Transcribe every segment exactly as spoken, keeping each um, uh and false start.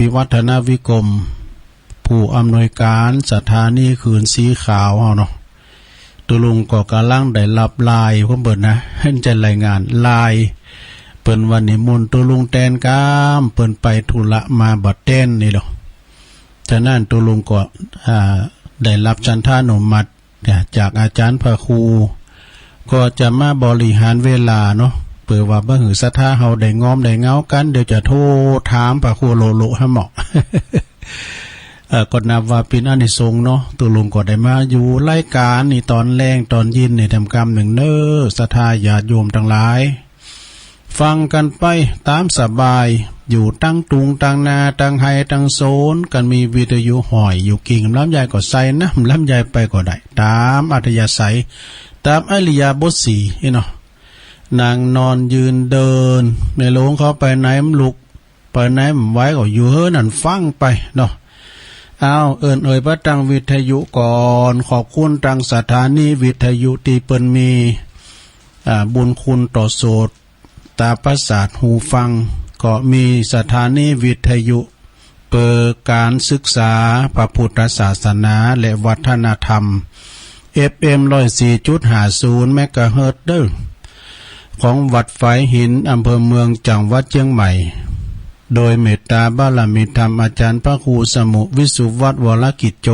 วิวัฒนวิกรม ผู้อำนวยก๋านสถานีคลื่นสีขาวเฮาเนาะ ตุ๊ลุงก็ก่ำลังได้ฮับไลน์ของเปิ้นนะ หันจะรายงานไลน์ เปิ้นว่านิมนต์ตุ๊ลุงแตนกำ เปิ้นไปธุระมาบ่แตนนี่เนาะ ฉะนั้นตุ๊ลุงก็ อ่า ได้ฮับฉันทานุมัติ เนี่ย จากอาจ๋ารย์พระครู ก็จะมาบริหารเวลาเนาะ เปื้อว่าบ่หื้อศรัทธาเฮาได้งอมได้เหงากั๋น เดี๋ยวจะโทรถามพระครูโละๆ หั้นเนาะ เอ่อ ก็นับว่าเป๋นอานิสงส์เนาะ ตุ๊ลุงก็ได้มาอยู่รายก๋านนี่ต๋อนแลงต๋อนเย็นนี่แถมกำนึ่งเน้อ ศรัทธาญาติโยมตังหลาย ฟังกั๋นไปต๋ามสบาย อยู่ตังตุงตังนาตังไฮ่ตังสน คันมีวิทยุห้อยอยู่กิ่งลำไยก็ใส่นะ ลำไยไปก็ได้ ต๋ามอัธยาศัย ต๋ามอิริยาบถสี่ อี้เนาะ นั่งนอนยืนเดิน ในโลงเข้าไปไหนมันลุก ไปไหนมันไหวก็อยู่เฮือนนั่นฟังไปเนาะ อ้าว เอิ้นเอ่ยไปตังวิทยุก่อน ขอบคุณตังสถานีวิทยุตี้เปิ้นมี อ่า บุญคุณต่อโสตตาประสาทหูฟัง ก็มีสถานีวิทยุเปิดก๋านศึกษาพระพุทธศาสนาและวัฒนธรรม เอฟเอ็ม ร้อยสี่จุดห้าศูนย์ เมกะเฮิรตซ์เด้อ ของวัดฝายหิน อำเภอเมือง จังหวัดเจียงใหม่ โดยเมตตาบารมีธรรมอาจ๋ารย์พระครูสมุห์ วิสุวัฒน์ วรกิจโจ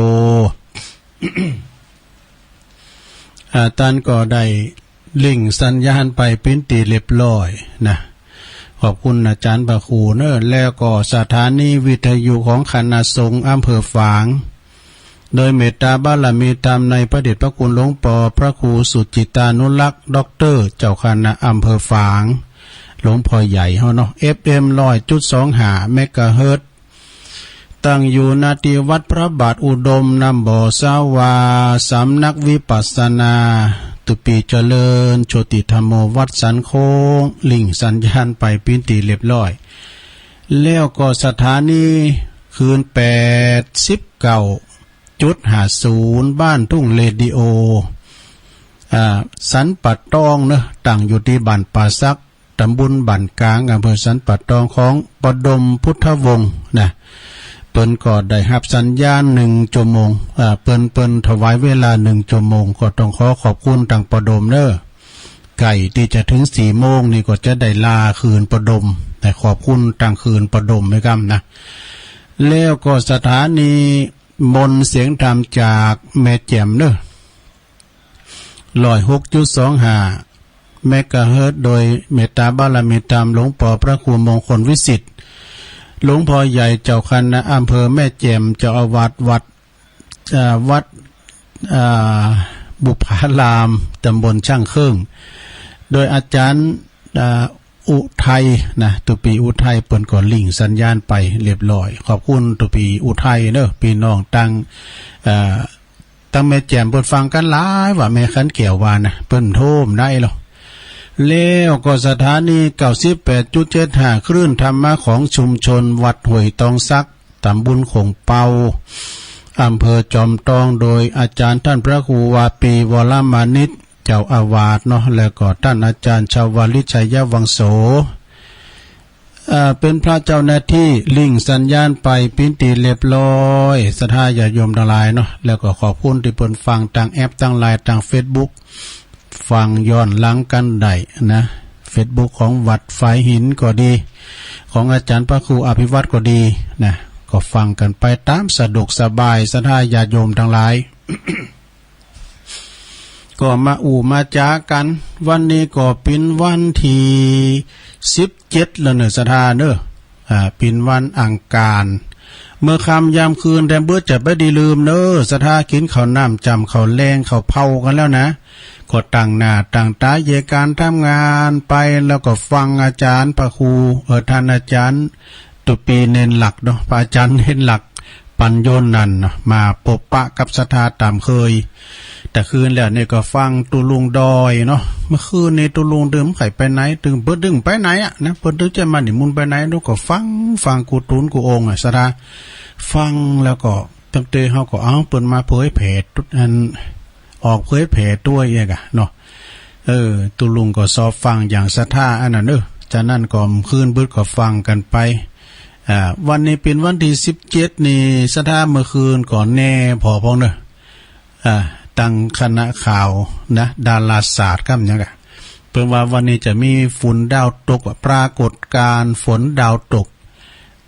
อ่า ต้านก็ได้ ลิงก์สัญญาณไปเป๋นตี้เรียบร้อยนะ ขอบคุณอาจ๋ารย์พระครูเน้อ แล้วก็สถานีวิทยุของคณะสงฆ์อำเภอฝาง โดยเมตตาบารมีธรรมในพระเดชพระคุณหลวงปอพระครูสุจิตตานุรักษ์ ด็อกเตอร์ เจ้าคณะอำเภอฝาง หลวงพ่อใหญ่เฮาเนาะ เอฟเอ็ม ร้อยจุดสองห้า เมกะเฮิรตซ์ ตั้งอยู่ ณ ตี้วัดพระบาทอุดม น้ำบ่อสาวา สำนักวิปัสสนา ตุ๊ปีเจริญ โชติธัมโม วัดสันโค้ง ลิงก์สัญญาณไปเป๋นตี้เรียบร้อย แล้วก็สถานีคลื่น แปดสิบเก้าจุดห้าศูนย์ บ้านทุ่งเรดิโอ อ่า สันป่าตองเนาะ ตั้งอยู่ตี้บ้านป่าสัก ต๋ำบลบ้านก๋าง อำเภอสันป่าตอง ของปอดมพุทธวงศ์นะ เปิ้นก็ได้ฮับสัญญาณหนึ่งชั่วโมง อ่า เปิ้น เปิ้นถวายเวลาหนึ่งชั่วโมง ก็ต้องขอขอบคุณตังปอดมเน้อ ใก้ตี้จะเถิงสี่โมงนี่ก็จะได้ลาคืนปอดม แต่ขอบคุณตังคืนปอดมไว้ก่ำนะ แล้วก็สถานีมนต์เสียงธรรมจากแม่แจ่มเน้อ ร้อยหกจุดสองห้า เมกะเฮิรตซ์ โดยเมตตาบารมีธรรมหลวงปอพระครูมงคลวิสิทธิ์ หลวงพ่อใหญ่เจ้าคณะอำเภอแม่แจ่ม เจ้าอาวาสวัด เอ่อ วัด เอ่อ บุพพาราม ต๋ำบลช่างเครื่อง โดยอาจ๋ารย์ เอ่อ อุทัยนะ ตุ๊ปีอุทัย เปิ้นก็ลิงก์สัญญาณไปเรียบร้อย ขอบคุณตุ๊ปีอุทัยเน้อ ปี้น้องตัง เอ่อ ตังแม่แจ่มเปิ้นฟังกั๋นหลายว่า แม่ขันแก้วว่านะ เปิ้นโทรมาได้ลอ แล้วก็สถานี เก้าสิบแปดจุดเจ็ดห้า คลื่นธรรมะของชุมชนวัดห้วยตองสัก ต๋ำบลโขงเปา อำเภอจอมตอง โดยอาจ๋ารย์ต้านพระครูวาปี วรมานิช เจ้าอาวาสเนาะ แล้วก็ต้านอาจ๋ารย์ชาวลิต ชัยวังโส อ่า เป๋นพระเจ้าหน้าตี้ ลิงก์สัญญาณไปเป๋นตี้เรียบร้อย ศรัทธาญาติโยมตังหลายเนาะ แล้วก็ขอบคุณตี้เปิ้นฟังตังแอปตังไลน์ตังเฟซบุ๊ก ฟังย้อนหลังกั๋นได้นะ เฟซบุ๊กของวัดฝายหินก็ดี ของอาจ๋ารย์พระครูอภิวัฒน์ก็ดีนะ ก็ฟังกั๋นไปต๋ามสะดวกสบาย ศรัทธาญาติโยมตังหลาย ก็มาอู้มาจ๋ากั๋น วันนี้ก็เป๋นวันตี้สิบเจ็ดแล้วเน้อ ศรัทธาเน้อ อ่า เป๋นวันอังคาร เมื่อค่ำยามคืนแดมเบิดจะบ่ดีลืมเน้อ ศรัทธา กิ๋นข้าวน้ำจ้ำข้าวแลงข้าวเผากั๋นแล้วนะ ก็ตั้งหน้าตั้งต๋าเยียะก๋านทำงานไป แล้วก็ฟังอาจ๋ารย์พระครู เอ่อ ต้านอาจ๋ารย์ตุ๊ปีเณรหลักเนาะ พระอาจ๋ารย์เณรหลัก ปัญโญนันท์เนาะ มาปบปะกับศรัทธาต๋ามเคย แต่คืนแล้วนี่ก็ฟังตุ๊ลุงดอยเนาะ เมื่อคืนนี้ตุ๊ลุงตึงใค่ไปไหน ตึงเปิ้นตึงไปไหนอะนะ เปิ้นตึงจะมานิมนต์ไปไหน ลูกก็ฟัง ฟังกู้ตุ๊นกู้องค์อะ ศรัทธา ฟังแล้วก็ ตั้งแต่เฮาก็ เอ้า เปิ้นมาเผยแผ่ตุ๊ อัน ออกเผยแผ่ตวยเอกอะเนาะ เออ ตุ๊ลุงก็ซอบฟังอย่างศรัทธาอันนั้นเน้อ ฉะนั้นก็คืนเบิดก็ฟังกั๋นไป อ่า วันนี้เป๋นวันตี้สิบเจ็ดนี่ ศรัทธา เมื่อคืนก่อนแน่พอพองเน่อ อ่า ตังคณะข่าวนะ ดาราศาสตร์กำหยังกะ เปิ้นว่าวันนี้จะมีฝนดาวตกอะ ปรากฏการณ์ฝนดาวตก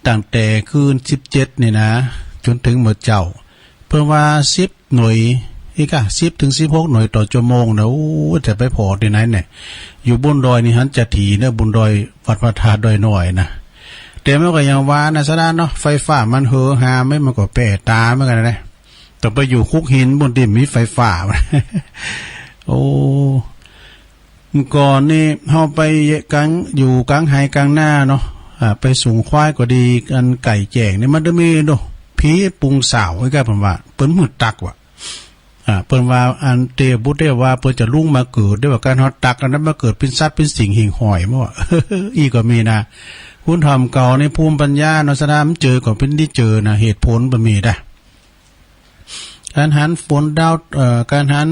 ตั้งแต่คืนสิบเจ็ดนี่นะ จ๋นเถิงเมื่อเจ๊า เปิ้นว่าสิบหน่วย อีกอะ สิบเถิงสิบหกหน่วยต่อจั่วโมงนะ โอ้ จะไปผ่อตี้ไหนเนี่ย อยู่บนดอยนี่หันจะถี่เน่อ บนดอยวัดพระธาตุดอยน้อยนะ แต่มันก็อย่างว่านะ ศรัทธาเนาะ ไฟฟ้ามันเฮอฮาไหม มันก็แปลกต๋าเหมือนกั๋นนะ ต้องไปอยู่คุกหินปู๊นตี้มีไฟฟ้า โอ้ ก่อนนี่เฮาไปกลาง อยู่กลางไฮ่กลางนาเนาะ อ่า ไปสูงควายก็ดี อันไก่แจ้งนี่มันจะมีโด ผีปุงสาว ไอ้ก้าเปิ้นว่า เปิ้นมืดตักว่ะ อ่า เปิ้นว่าอันเตบุตรได้ว่าเปิ้นจะลุงมาเกิด ได้ว่าการเฮาตักอันนั้นมาเกิดเป๋นสัตว์เป๋นสิ่งหิ่งห้อยมั้งว่ะ อี้ก็มีนะ คุณธรรมเก่าในภูมิปัญญาเนาะ ศรัทธา มันเจอก็เป๋นตี้เจอนะ เหตุผลมันมีนะ การหันฝนดาว เอ่อ การหัน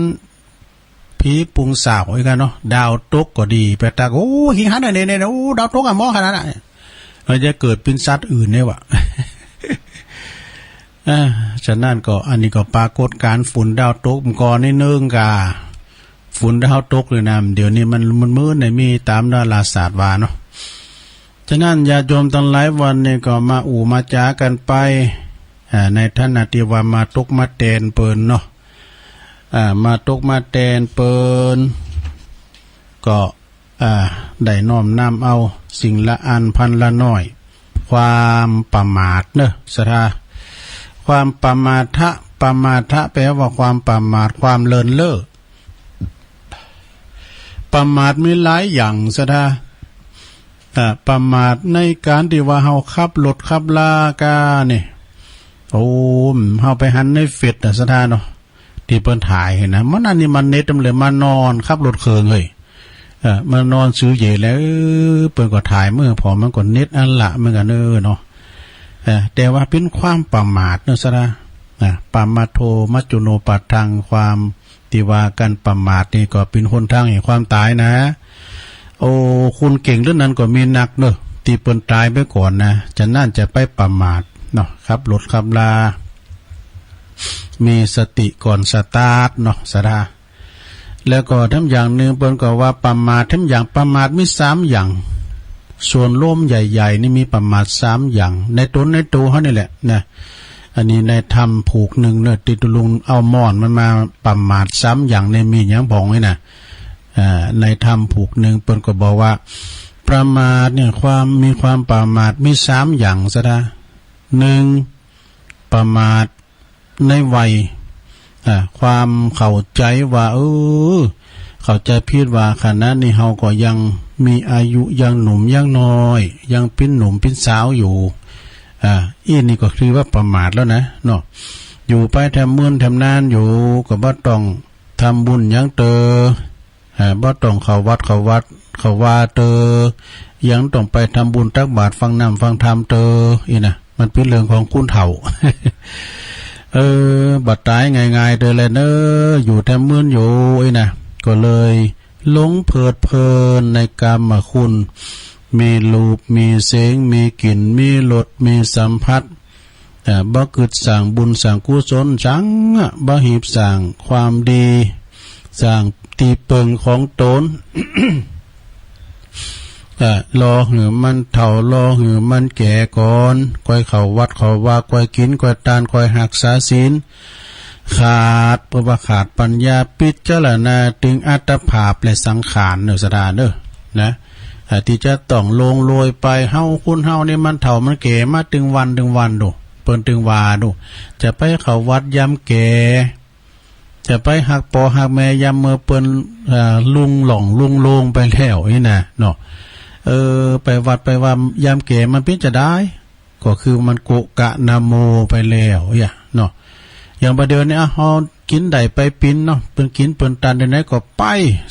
ผีปุงสาว ไอ้ก้าเนาะ ดาวตกก็ดี ไปตัก โอ้ หิงหันอันนี้เนี่ย โอ้ ดาวตกอะ หมอขนาดนั้น มันจะเกิดเป๋นสัตว์อื่นได้วะ อ่า ฉะนั้นก็ อันนี้ก็ปรากฏการณ์ฝนดาวตก มันก่อนนี่นึ่งกา ฝนดาวตกเลยนะ เดี๋ยวนี้มัน มันมืดในมีต๋ามดาราศาสตร์ว่าเนาะ ฉะนั้นญาติโยมตังหลายวันนี้ก็มาอู้มาจ๋ากั๋นไป อ่า ในฐานะตี้ว่ามาตกมาแตนเปิ้นเนาะ อ่า มาตกมาแตนเปิ้น ก็ อ่า ได้น้อมนำเอาสิ่งละอันพันละน้อย ความประมาทเนาะ ศรัทธา ความปมาทะ ปมาทะแปลว่าความประมาท ความเลินเล่อ ประมาทมีหลายอย่าง ศรัทธา อ่า ประมาทในการตี้ว่าเฮาขับรถขับลาก้านี่ โอ้ เฮาไปหันในเฟซอะ ศรัทธาเนาะ ตี้เปิ้นถ่ายหั้นนะ มันอันนี้มันเน็ตมันเลย มานอนขับรถเคิงเฮ้ย เออ มานอนซื้อเย๋แล้ว เออ เปิ้นก็ถ่ายเมื่อผ่อมันก็เน็ตอันละเหมือนกั๋นเออเนาะ เออ แต่ว่าเป๋นความประมาทเนาะ ศรัทธา นะ ปมาโท มัจจุโนปัฏฐัง ความตี้ว่าการประมาทนี่ก็เป๋นหนตางแห่งความต๋ายนะ โอ้ คนเก่งเรื่องนั้นก็มีนักเนาะ ตี้เปิ้นต๋ายไปก่อนนะ ฉะนั้นจะไปประมาทเนาะ ขับรถขับลา มีสติก่อนสตาร์ทเนาะ ศรัทธา แล้วก็แถมอย่างนึ่งเปิ้นก็ว่าประมาทแถมอย่าง ประมาทมีสามอย่าง ส่วนรวมใหญ่ๆ นี่มีประมาทสามอย่าง ในต๋นในตั๋วเฮานี่แหละนะ อันนี้ในธรรมผูกนึ่งเนาะ ตี้ตุ๊ลุงเอาม่อนมันมา ประมาทสามอย่างนี่มีหยังพ่องนี่นะ อ่า ในธรรมผูกนึ่งเปิ้นก็บอกว่า ประมาทเนี่ย ความ มีความประมาทมีสามอย่าง ศรัทธา นึ่ง ประมาท ในวัย อ่า ความเข้าใจ๋ว่า เออ เข้าใจ๋ผิดว่าขณะนี้เฮาก็ยังมีอายุยังหนุ่มยังน้อย ยังเป๋นหนุ่มเป๋นสาวอยู่ อ่า อี้นี่ก็คือว่าประมาทแล้วนะเนาะ อยู่ไปแถมเมืองแถมนานอยู่ ก็บ่ต้องทำบุญหยังเตอ อ่า บ่ต้องเข้าวัด เข้าวัด เข้าวาเตอ ยังต้องไปทำบุญตักบาตรฟังน้ำฟังธรรมเตอ อี้นะ มันเป๋นเรื่องของคนเฒ่า เออ บ่ต๋ายง่ายๆ เตอแลเนาะ อยู่แถมเมืองอยู่ อี้นะ ก็เลยหลงเพลิดเพลินในกามคุณ มีรูป มีเสียง มีกลิ่น มีรส มีสัมผัส อ่า บ่กึ๊ดสร้างบุญสร้างกุศลสังอะ บ่ฮีบสร้างความดี สร้างตี้เปิงของต๋น อ่า รอหื้อมันเฒ่า รอหื้อมันแก่ก่อน ก่อยเข้าวัดเข้าวา ก่อยกิ๋น ก่อยตาน ก่อยฮักษาศีล ขาด เพราะว่าขาดปัญญาพิจารณาเถิงอัตภาพและสังขารเนาะ ศรัทธาเนาะ นะ อ่า ตี้จะต้องล่วงโรยไป เฮา คนเฮานี่มันเฒ่ามันแก่มาตึงวันตึงวันดู เปิ้นตึงว่าดู จะไปเข้าวัดยามแก่ จะไปฮักป้อฮักแม่ยามเมื่อเปิ้น เอ่อ ลุล่วงลุโลงไปแล้วอี้นะเนาะ เออ ไปวัดไปวายามแก่มันเป๋นจาใด ก็คือมันโกะกะนะโมไปแล้วอี้เนาะ อย่างบ่าเดี่ยวนี้ อ่ะ เฮากิ๋นได้ไปปิ๋นเนาะ เปิ้นกิ๋นเปิ้นตานตี้ไหนก็ไป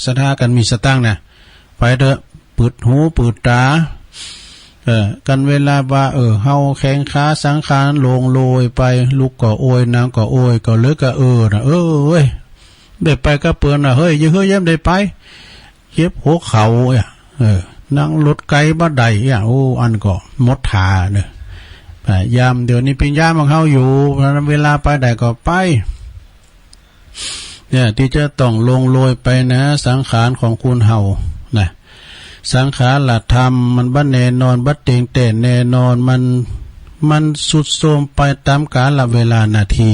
ศรัทธา คันมีสตางค์นะ ไปเต๊อะ เปิดหูเปิดต๋า เออ คันเวลาว่า เออ เฮาแข้งขาสังขารล่วงโรยไป ลุกก็โอย นั่งก็โอย ก็เหลือก็เออนะ เออเว้ย ได้ไปกับเปิ้นนะ เฮ้ย อย่าเฮ้ย ยามได้ไป เจ็บหัวเข่าอี้ เออ นั่งรถไก๋บ่ได้อี้ โอ้ อันก็หมดท่าเนาะ อ่า ยามเดี๋ยวนี้เป๋นยามของเฮาอยู่ เพราะฉะนั้นเวลาไปใดก็ไป เนี่ย ตี้จะต้องล่วงโรยไปนะ สังขารของคนเฮานะ สังขารธรรมมันบ่แน่นอน บ่เต็งแต๊แน่นอน มัน มันทรุดโทรมไปต๋ามกาลเวลานาที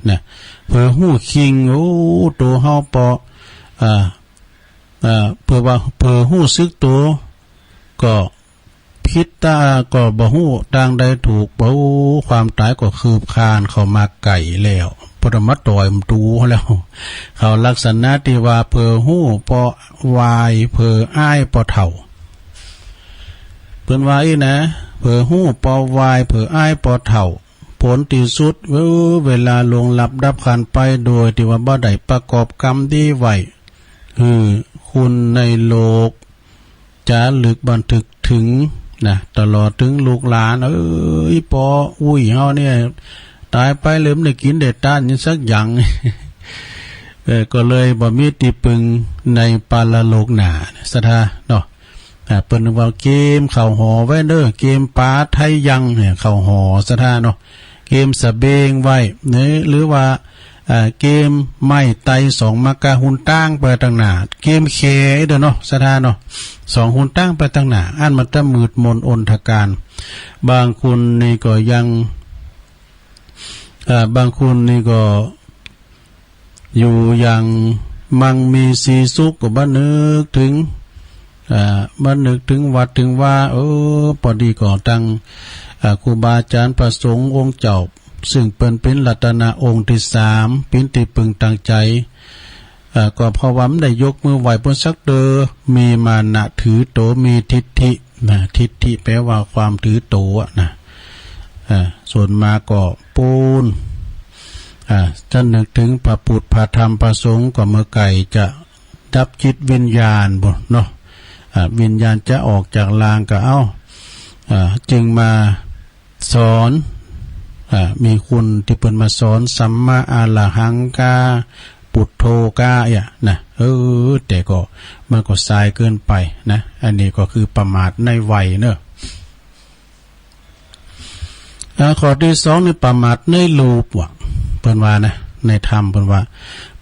นะ เผลอฮู้คิง โอ้ ตั๋วเฮาปอ อ่า อ่า เผลอว่า เผลอฮู้สึกตั๋ว ก็ผิดตา ก็บ่ฮู้ตางใดถูก โอ้ ความต๋ายก็คืบคลานเข้ามาใก้แล้ว เปิ้นมาต่อยมันตูแล้ว เขาลักษณะตี้ว่าเผลอฮู้ปอวาย เผลออ้ายปอเฒ่า เปิ้นว่าอี้นะ เผลอฮู้ปอวาย เผลออ้ายปอเฒ่า ผลตี้สุด เออ เวลาล่วงลับดับขันไป โดยตี้ว่าบ่ได้ประกอบกรรมดีไว้ หื้อคนในโลก จ๋ารึกบันทึกเถิงนะ ตลอดเถิงลูกหลาน เอ้ย ปออุ๊ยเฮาเนี่ย ต๋ายไปแล้วบ่ได้กิ๋นได้ตานหยังสักอย่าง เออ ก็เลยบ่มีตี้เปิงในปรโลกหน้า ศรัทธาเนาะ อ่า เปิ้นว่าเกียมเข้าหอไว้เน่อ เกียมป๋าไทยังเนี่ยเข้าหอ ศรัทธาเนาะ เกียมสะเบงไว้เน่อ หรือว่า อ่า เกียมไม้ไตสองมะกะหุนตั้งไปตังหน้า เกียมแขเด้อเนาะ ศรัทธาเนาะ สองหุนตั้งไปตังหน้า อันมันจะมืดมนอนทการ บางคนนี่ก็ยัง อ่า บางคนนี่ก็อยู่อย่างมั่งมีสีสุข ก็บ่นึกเถิง อ่า บ่นึกเถิงวัดเถิงวา เออ ปอดีก็ตัง อ่า ครูบาอาจ๋ารย์พระสงฆ์องค์เจ้า ซึ่งเปิ้นเป๋นรัตนะองค์ตี้สาม เป๋นตี้เปิงตางใจ๋ อ่า ก็เพราะว่าบ่ได้ยกมือไหว้เปิ้นสักเตื้อ มีมานะถือตั๋ว มีทิฏฐินะ ทิฏฐิแปลว่าความถือตั๋วนะ อ่า ส่วนมากก็ปูน อ่า จะนึกเถิงพระพุทธ พระธรรม พระสงฆ์ ก็เมื่อใก้จะดับจิตวิญญาณบ่เนาะ อ่า วิญญาณจะออกจากร่างก็เอ้า อ่า จึงมา สอน อ่า มีคนตี้เปิ้นมาสอน สัมมาอะระหังกา ปุตโธกา เอี้ยนะ เออ แต่ก็ มันก็สายเกินไปนะ อันนี้ก็คือประมาทในวัยเนาะ อ่า ข้อตี้สองนี่ประมาทในรูปว่ะ เปิ้นว่านะ ในธรรมเปิ้นว่า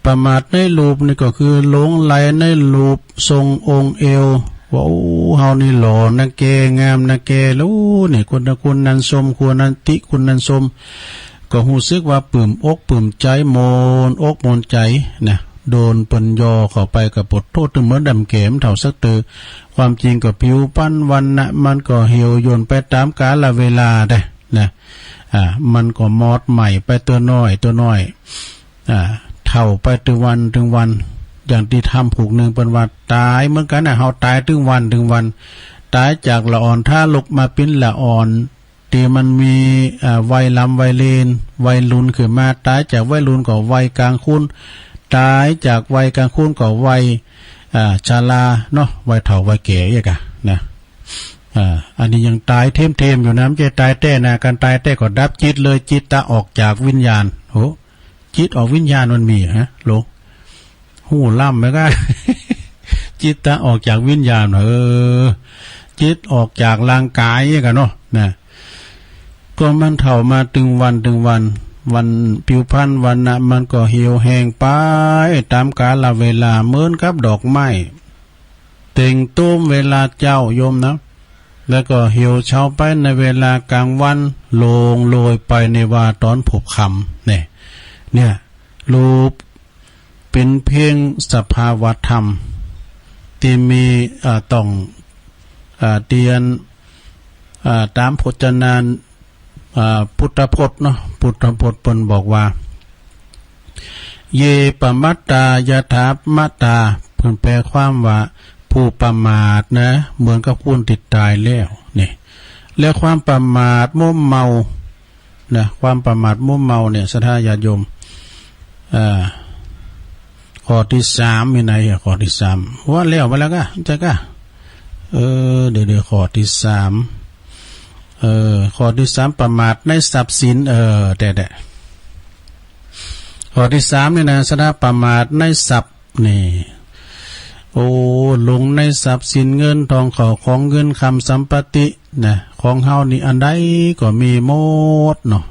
ประมาทในรูปนี่ก็คือหลงใหลในรูปทรงองค์เอว ว่า โอ้ เฮานี่หล่อนะแก งามนะแก แล้ว โอ้ นี่คนนั้น คนนั้นชม คนนั้นติ คนนั้นชม ก็ฮู้สึกว่าปลื้มอกปลื้มใจ๋ โมนอกโมนใจ๋นะ โดนเปิ้นย่อเข้าไปก็ปวดโธ่ ตึงเหมือนดำแก่มเฒ่าสักเตื้อ ความจริงก็ผิวพรรณวรรณะมันก็เหี่ยวย่นไปต๋ามกาลเวลาได้นะ อ่า มันก็มอดไหม้ไปเตื้อน้อยเตื้อน้อย อ่า เฒ่าไปตึงวันตึงวัน อย่างตี้ธรรมผูกนึ่งเปิ้นว่าต๋ายเหมือนกั๋นนะ เฮาต๋ายตึงวันตึงวัน ต๋ายจากละอ่อนทารกมาเป๋นละอ่อน ตี้มันมี อ่า วัยหลำวัยเลน วัยรุ่นขึ้นมา ต๋ายจากวัยรุ่นก็วัยกลางคน ต๋ายจากวัยกลางคนก็วัย อ่า ชราเนาะ วัยเฒ่าวัยแก่เอี้ยก่ะนะ อ่า อันนี้ยังต๋ายเทมๆ อยู่นะ บ่ใจ้ต๋ายแต๊นะ คันต๋ายแต๊ก็ดับจิตเลย จิตตะออกจากวิญญาณ โห จิตออกวิญญาณมันมีฮะ โล ฮู้ล้ำไหมก้า จิตตะออกจากวิญญาณ เออ จิตออกจากร่างก๋ายเอี้ยก่ะเนาะ นะ ก็มันเฒ่ามาตึงวันตึงวัน วันผิวพรรณวรรณะมันก็เหี่ยวแห้งไปต๋ามกาลเวลา เหมือนกับดอกไม้ เต่งตูมเวลาเจ๊าโยมนะ แล้วก็เหี่ยวเฉาไปในเวลากลางวัน ล่วงโรยไปในวาต๋อนผุบค่ำ เนี่ย เนี่ย รูป เป๋นเพียงสภาวะธรรม ตี้มี อ่า ต้อง อ่า เตียน อ่า ต๋ามพจนานุ อ่า พุทธพจน์เนาะ พุทธพจน์เปิ้นบอกว่า เย ปมัตตา ยถามัตตา เปิ้นแปลความว่า ผู้ประมาทนะ เหมือนกับคนตี้ต๋ายแล้ว นี่ และความประมาทมัวเมา นะ ความประมาทมัวเมาเนี่ย ศรัทธาญาติโยม อ่า ข้อตี้สาม มีไหนอ่ะ ข้อตี้สาม ว่าแล้วไปแล้วก้า ใจ้ก้า เออ เดี๋ยวๆ ข้อตี้สาม เออ ข้อตี้สาม ประมาทในทรัพย์สิน เออ แต๊ๆ ข้อตี้สามนี่นะ ศรัทธา ประมาทในทรัพย์ นี่ โอ้ หลงในทรัพย์สินเงินทอง เข้าของเงินคำสัมปตินะ ของเฮานี่อันใดก็มีหมดเนาะ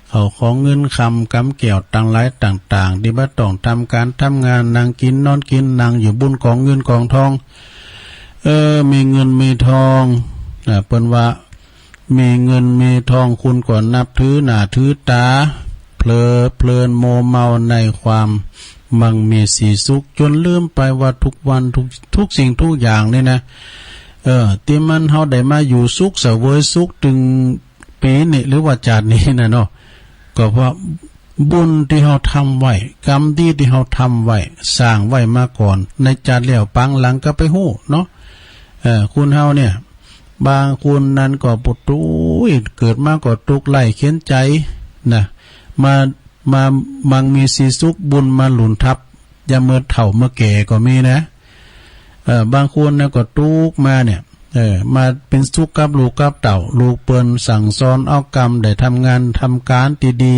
เข้าของเงินคำกำแก้วตังหลายต่างๆ ตี้บ่ต้องทำก๋านทำงาน นั่งกิ๋นนอนกิ๋น นั่งอยู่บุญกองเงินกองทอง เออ มีเงินมีทองนะ เปิ้นว่า มีเงินมีทอง คุณก็นับถือหน้าถือต๋า เพลิดเพลินมัวเมาในความมั่งมีสีสุข จ๋นลืมไปว่าทุกวันทุก ทุกสิ่งทุกอย่างนี่นะ เออ ตี้มันเฮาได้มาอยู่สุขเสวยสุขตึงปี๋นี้หรือว่าจาตินี้นะเนาะ ก็เพราะบุญตี้เฮาทำไว้ กรรมดีตี้เฮาทำไว้ สร้างไว้มาก่อน ในจาติแล้วปางหลังก็ไปฮู้เนาะ เออ คนเฮาเนี่ย บางคนนั้นก็ปวด โอ้ย เกิดมาก็ตุ๊กข์ไร้เข็ญใจ๋นะ มา มามั่งมีสีสุข บุญมาหนุนทับ ยามเมื่อเฒ่าเมื่อแก่ก็มีนะ เออ บางคนนะก็ตุ๊กข์มาเนี่ย เออ มาเป๋นสุขกับลูกกับเต้า ลูกเปิ้นสั่งสอนเอากำ ได้ทำงานทำก๋านตี้ดี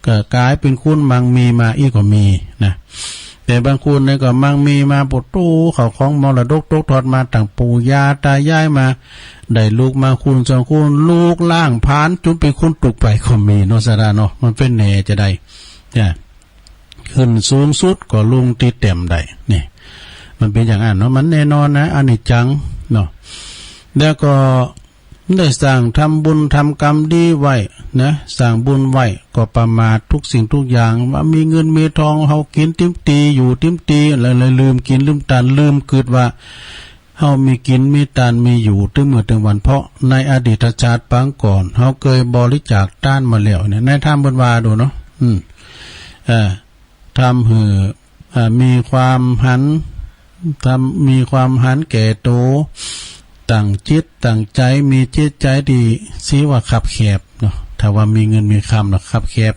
ก็ก๋ายเป๋นคนมั่งมีมาอี้ก็มีนะ แต่บางคนเนี่ยก็มั่งมีมาปวด โอ้ เข้าของมรดกตกทอดมาตั้งปู่ย่าต๋ายายมา ได้ลูกมาคนสองคน ลูกล้างผลาญจ๋นเป๋นคนตุ๊กข์ไปก็มีเนาะ ศรัทธาเนาะ มันเป๋นแหน่จาใดเนี่ย ขึ้นสูงสุดก็ลงตี้แต้มได้ นี่ มันเป๋นอย่างนั้นเนาะ มันแน่นอนนะ อนิจจังเนาะ แล้วก็ ได้สร้างทำบุญทำกรรมดีไว้นะ สร้างบุญไว้ก็ประมาททุกสิ่งทุกอย่าง ว่ามีเงินมีทอง เฮากิ๋นติ๋มตี๋ อยู่ติ๋มตี๋ แล้วเลยลืมกิ๋นลืมตาน ลืมกึ๊ดว่าเฮามีกิ๋นมีตานมีอยู่ตึงมื้อตึงวัน เพราะในอดีตชาติปางก่อน เฮาเกยบริจาคตานมาแล้วเนี่ย ในธรรมเปิ้นว่าดูเนาะ อืม เอ่อ ทำหื้อ อ่า มีความหัน ทำ มีความหันแก่โต ตั้งจิตตั้งใจ๋ มีจิตใจ๋ตี้ ซี้ว่าคับแคบเนาะ ถ้าว่ามีเงินมีคำเนาะ คับแคบ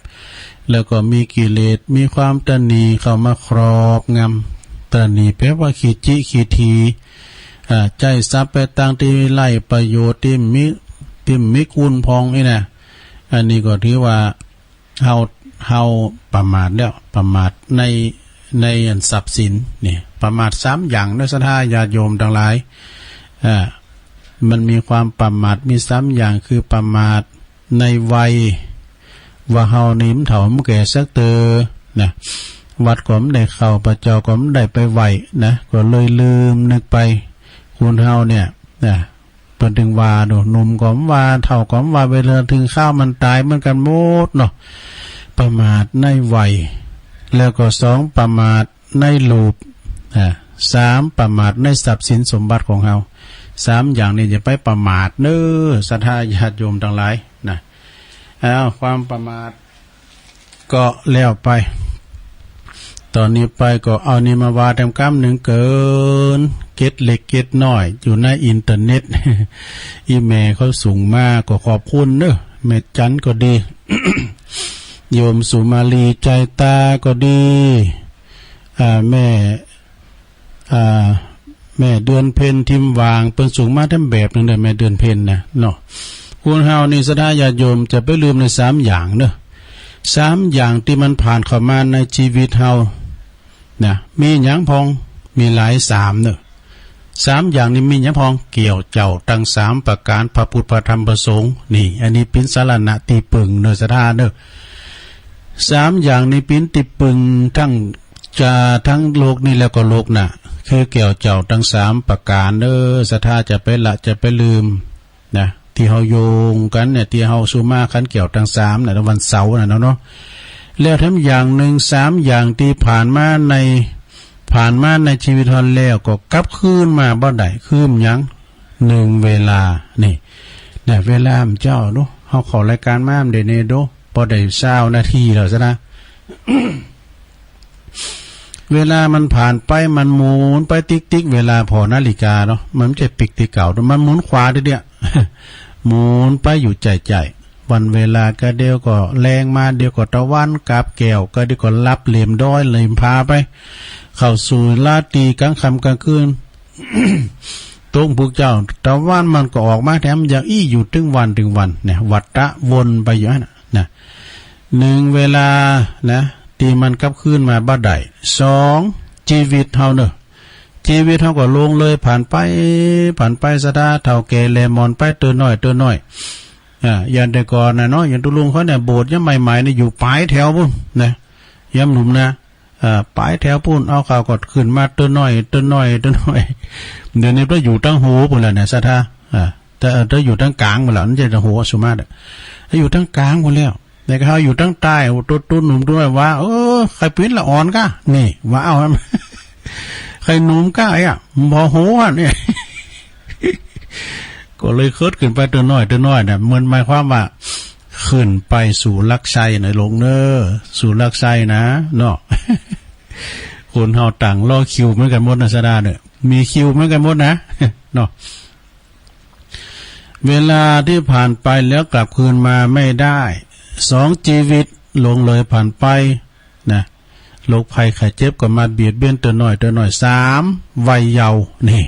แล้วก็มีกิเลส มีความตระหนี่เข้ามาครอบงำ ตระหนี่แปลว่าขี้จิขี้ถี อ่า ใจ๊ทรัพย์ไปตางตี้ไร้ประโยชน์ ตี้มี ตี้มีคุณพ่องอี้นะ อันนี้ก็ถือว่า เฮา เฮาประมาทแล้ว ประมาทใน ในอันทรัพย์สินนี่ ประมาทสามอย่างเนาะ ศรัทธาญาติโยมตังหลาย อ่า มันมีความประมาทมีสามอย่าง คือประมาทในวัย ว่าเฮานี่มันเฒ่ามันแก่สักเติบนะ วัดก็บ่ได้เข้า พระเจ้าก็บ่ได้ไปไหว้นะ ก็เลยลืมนึกไป คนเฮาเนี่ยนะ เปิ้นตึงว่าดู หนุ่มก็บ่ว่า เฒ่าก็บ่ว่า เวลาเถิงคราวมันต๋ายเหมือนกั๋นหมดเนาะ ประมาทในวัย แล้วก็สอง ประมาทในรูป อ่า สาม ประมาทในทรัพย์สินสมบัติของเฮา สามอย่างนี้อย่าไปประมาทเน้อ ศรัทธาญาติโยมตังหลายนะ อ้าว ความประมาท ก็แล้วไป ต๋อนนี้ไปก็เอานี่มาว่าแต้มกำนึ่งเกิน เกร็ดเล็กเกร็ดน้อย อยู่ในอินเทอร์เน็ต อี่แม่เขาส่งมา ก็ขอบคุณเน้อ แม่จันก็ดี โยมสุมาลี ใจตาก็ดี อ่า แม่ อ่า แม่เดือนเพ็ญ ทิมหว่าง เปิ้นส่งมาแต้มแบบนึ่งเน้อ แม่เดือนเพ็ญนะเนาะ คนเฮานี่ ศรัทธาญาติโยม จะไปลืมในสามอย่างเน้อ สามอย่างตี้มันผ่านเข้ามาในชีวิตเฮานะ มีหยังพ่อง มีหลาย สามเน้อ สามอย่างนี้มีหยังพ่อง เกี่ยวเจ้าตังสามประก๋าน พระพุทธ พระธรรม พระสงฆ์ นี่ อันนี้เป๋นสรณะตี้ปึงเน้อ ศรัทธาเน้อ สามอย่างนี้เป๋นตี้ปึงตัง จะตังโลกนี้แล้วก็โลกหน้า คือเกี่ยวเจ้าตังสามประก๋านเน้อ ศรัทธาจะไปละจะไปลืมนะ ตี้เฮาโยงกั๋นเนี่ย ตี้เฮาสุมาขันเกี่ยวตังสามนะ วันเสาร์นะเนาะ แล้วแถมอย่างนึ่ง สามอย่างตี้ผ่านมาใน ผ่านมาในชีวิตเฮาแล้วก็กลับคืนมาบ่ได้ คือหยัง นึ่ง เวลา นี่ เนี่ย เวลามันเจ้าเนาะ เฮาเข้ารายก๋านมามันได้เนี่ยโด พอได้ซาวนาทีแล้วซะนะ เวลามันผ่านไป มันหมุนไปติ๊กๆ เวลาผ่อนาฬิกาเนาะ มันบ่ใจ้ปิ๊กตี้เก่า มันหมุนขวาเดี๋ยวเนี้ย หมุนไปอยู่ใจ้ๆ วันเวลาก็เดี๋ยวก็แลงมา เดี๋ยวก็ตะวันกาบแก้ว ก็เดี๋ยวก็ลับเหล่มด้อยเหล่มผาไป เข้าสู่ราตรีก๋างค่ำก๋างคืน ตรงพุกเจ้า ตะวันมันก็ออกมาแถมอย่างอี้อยู่ตึงวันตึงวันเนี่ย วัฏฏะวนไปอยู่หั้นน่ะ นะ นึ่ง เวลานะ ตี้มันกลับคืนมาบ่ได้ สอง จีวิตเฮาเนาะ จีวิตเฮาก็ล่วงเลยผ่านไป ผ่านไป ศรัทธา เฒ่าแก่แหล่หมอนไป เตื้อน้อย เตื้อน้อย อ่า อย่างแต่ก่อนน่ะเนาะ อย่างตุ๊ลุงเขาเนี่ย โบสถ์ยังใหม่ๆ เนี่ย อยู่ป๋ายแถวปู๊นนะ ยามหนุ่มนะ อ่า ป๋ายแถวปู๊น เอาเข้าก็ขึ้นมาเตื้อน้อย เตื้อน้อย เตื้อน้อย เดี๋ยวนี้ก็อยู่ตังหัวปู๊นแล้วเนี่ย ศรัทธา อ่า แต่ แต่อยู่ตังก๋างปู๊นแล้ว มันจะตังหัวสุมาตย์อะ อยู่ตังก๋างปู๊นแล้ว แต่ก็เฮาอยู่ตังใต้ ตุ๊ ตุ๊หนุ่มตุ๊น้อยว่า เออ ใค่ปิ๊นละอ่อนก้า นี่ ว่าเอา ใค่หนุ่มก้า ไอ้อะ บ่ฮู้อะเนี่ย ก็เลยเคิดขึ้นไปเตื้อน้อย เตื้อน้อยน่ะ มันหมายความว่า ขึ้นไปสู่หลักชัยนะหลวงเน้อ สู่หลักชัยนะ เนาะ คนเฮาต่างรอคิวเหมือนกั๋นหมดนะ ศรัทธาเน้อ มีคิวเหมือนกั๋นหมดนะ เนาะ เวลาตี้ผ่านไปแล้วกลับคืนมาไม่ได้ สอง จีวิตล่วงเลยผ่านไปนะ โรคภัยไข้เจ็บก็มาเบียดเบียนเตื้อน้อย เตื้อน้อย สาม วัยเยาว์ นี่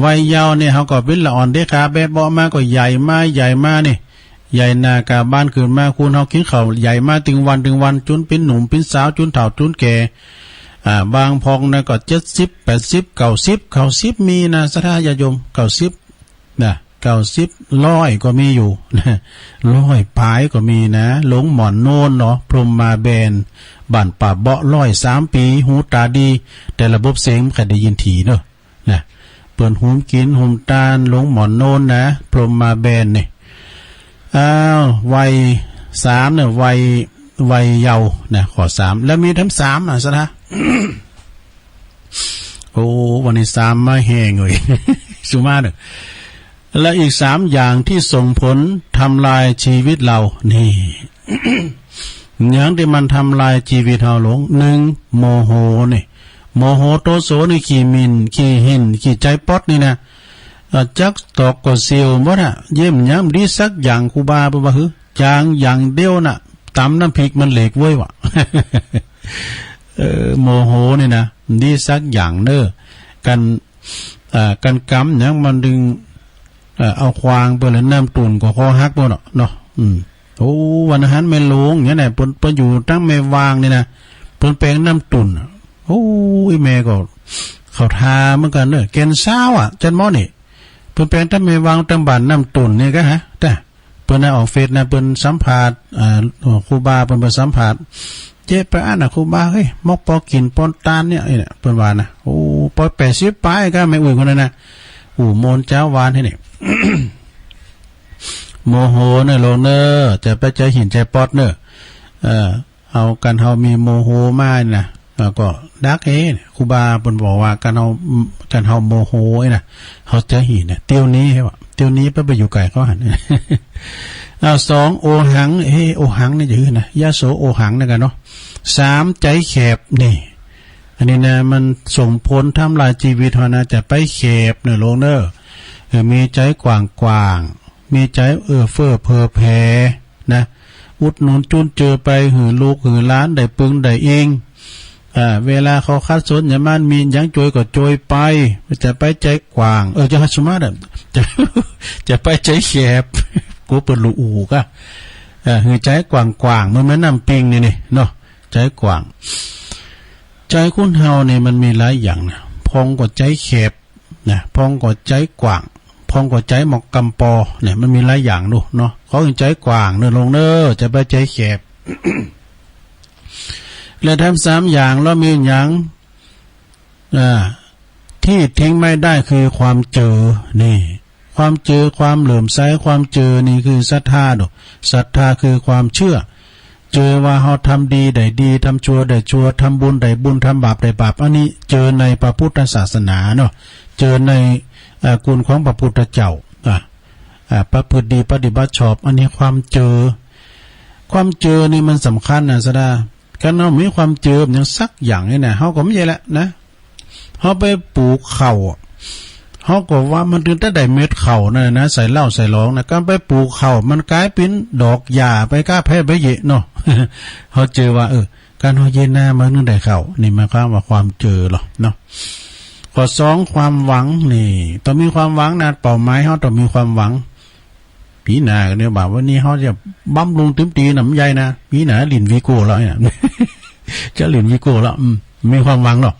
วัยเยาว์เนี่ยเฮาก็ปิ๊นละอ่อนเต๊อะ ขาแบะเบาะมาก็ใหญ่มา ใหญ่มานี่ ใหญ่หน้ากาบานขึ้นมา คนเฮากิ๋นข้าวใหญ่มาตึงวัน ตึงวัน จุนปิ๊นหนุ่มปิ๊นสาว จุนเฒ่า จุนแก่ อ่า บางพ่องนะก็เจ็ดสิบ แปดสิบ เก้าสิบ เก้าสิบ มีนะ ศรัทธาญาติโยม เก้าสิบ นะ เก้าสิบ ร้อยก็มีอยู่นะ ร้อยป๋ายก็มีนะ หลวงหม่อนโน้นเนาะ พรหมมาแบน บ้านป่าเบาะ ร้อยสามปี๋ หูต๋าดี แต่ระบบเสียงบ่ค่อยได้ยินถี่เนาะ นะ เปิ้นหุมกิ๋นหุมตาน หลวงหม่อนโน้นนะ พรหมมาแบนนี่ อ้าว วัยสามเนี่ย วัย วัยเยาว์นะ ข้อสาม แล้วมีแถมสามอ่ะ ศรัทธา โอ้ วันนี้สามมาแฮงเลย สุมาตย์เน้อ และอีกสามอย่างที่ส่งผลทำลายชีวิตเรา นี่ อย่างตี้มันทำลายจีวิตเฮาหลวง หนึ่ง โมโหนี่ โมโหโทโสนี่ ขี้หมิ่น ขี้หิ่น ขี้ใจ๋ป๊อดนี่นะ เอ่อ จักตอกก็เสี้ยวหมดอะ เย้ยหยังบ่ดีสักอย่าง ครูบาเปิ้นว่า หือ จางอย่างเดียวน่ะ ต๋ำน้ำพริกมันเหล็กเว้ยว่ะ เออ โมโหนี่นะ ดีสักอย่างเน้อ กั๋น อ่า กั๋นก๋ำหยังมันตึง เอ่อ เอาขว้างไปแล้ว น้ำตุ่นก็คอหักไปเนาะ เนาะ อืม โอ้ วันหันแม่หลวงเนี่ยนะ เปิ้น เปิ้นอยู่ตังแม่วางนี่นะ เปิ้นแปงน้ำตุ่น โอ้ย แม่ก็เข้าท่าเหมือนกั๋นเน้อ แก่นซาวอะ จันหมอนี่ เปิ้นแปงตังแม่วางตังบ้านน้ำตุ่นนี่ก้าฮะ แต่ เปิ้นน่ะออกเฟซนะ เปิ้นสัมภาษณ์ อ่า ครูบาเปิ้น เปิ้นสัมภาษณ์ เจ๊ไปอั้นน่ะ ครูบา เฮ้ย มกปอกิ๋นปอนตานเนี่ย ไอ้เนี่ย เปิ้นว่านะ โอ้ ปอแปดสิบป๋ายก้า แม่อุ๊ยคนนั้นนะ อู้ โมนเจ๊าวานให้เนี่ย โมโหเน้อหลวงเน้อ จะไปใจ๋หิ่นใจ๋ป๊อดเน้อ เออ เอากั๋นเฮามีโมโหมานี่นะ แล้วก็ดักเฮ้ ครูบาเปิ้นบอกว่ากั๋นเฮา กั๋นเฮาโมโหนี่นะ เฮาใจ๋หิ่นเนี่ย เตี้ยวนี้ใช่ปะ เตี้ยวนี้ไป ไปอยู่ไก๋เขาหัน อ้าว สอง โอหัง เฮ้ โอหังนี่จะหื้อนะ ยะโสโอหังนี่กั๋นเนาะ สาม ใจ๋แขบ นี่ อันนี้นะ มันส่งผลทำลายจีวิตเฮานะ จะไปแขบเน้อหลวงเน้อ เออ มีใจ๋กว้างๆ มีใจ๋เอื้อเฟื้อเผื่อแผ่นะ อุดหนุนจุนเจือไปหื้อลูกหื้อหลานได้ปึงได้อิง อ่า เวลาเขาขัดสนหยังมา มีหยังโจยก็โจยไป จะไปใจ๋กว้าง เออ จะสุมาตย์อะ จะ จะไปใจ๋แขบ กูเปิ้นลูกอู่กะ เออ หื้อใจ๋กว้างๆ เหมือนแม่น้ำปิงนี่นี่เนาะ ใจ๋กว้าง ใจ๋คนเฮานี่มันมีหลายอย่างนะ พ่องก็ใจ๋แขบ นะ พ่องก็ใจ๋กว้าง พ่องก็ใจ๋หมอกกำปอ เนี่ย มันมีหลายอย่างดูเนาะ เขาใจ๋กว้างเน้อหลวงเน้อ จะไปใจ๋แขบ และแถมสามอย่างแล้วมีหยัง อ่า ที่ทิ้งไม่ได้คือความเจอ นี่ ความเจอ ความเหลื่อมใส ความเจอนี่คือศรัทธาดู ศรัทธาคือความเชื่อ เจอว่าเฮาทำดีได้ดี ทำชั่วได้ชั่ว ทำบุญได้บุญ ทำบาปได้บาป อันนี้เจอในพระพุทธศาสนาเนาะ เจอใน เอ่อ คุณของพระพุทธเจ้า อ่ะ อ่ะ ประพฤติดีปฏิบัติชอบ อันนี้ความเจอ ความเจอนี่มันสำคัญนะศรัทธา คันเฮามีความเจอหยังสักอย่างนี่นะ เฮาก็บ่ใจ้แหละนะ เฮาไปปลูกข้าวอะ เฮาก็ว่ามันตึงแต่ได้เม็ดข้าวนั่นแหละนะ ใส่เหล้าใส่หลองนะ การไปปลูกข้าวมันก๋ายเป๋นดอกหญ้าไปก้าแพ้ไปเยอะเนาะ เฮาเจอว่า เออ การเฮาเยียะนามันนึ่งได้ข้าว นี่หมายความว่าความเจอหรอเนาะ ข้อสอง ความหวัง นี่ ต้องมีความหวังนะ เป้าหมายเฮาต้องมีความหวัง ปี๋หน้าก็เนี่ย บ่าวันนี้เฮาจะบำรุงตึมตี๋นะ บ่ใจ้นะ ปี๋หน้าหลิ้นวีโก้แล้วเนี่ย จะหลิ้นวีโก้แล้ว อืม มีความหวังเนาะ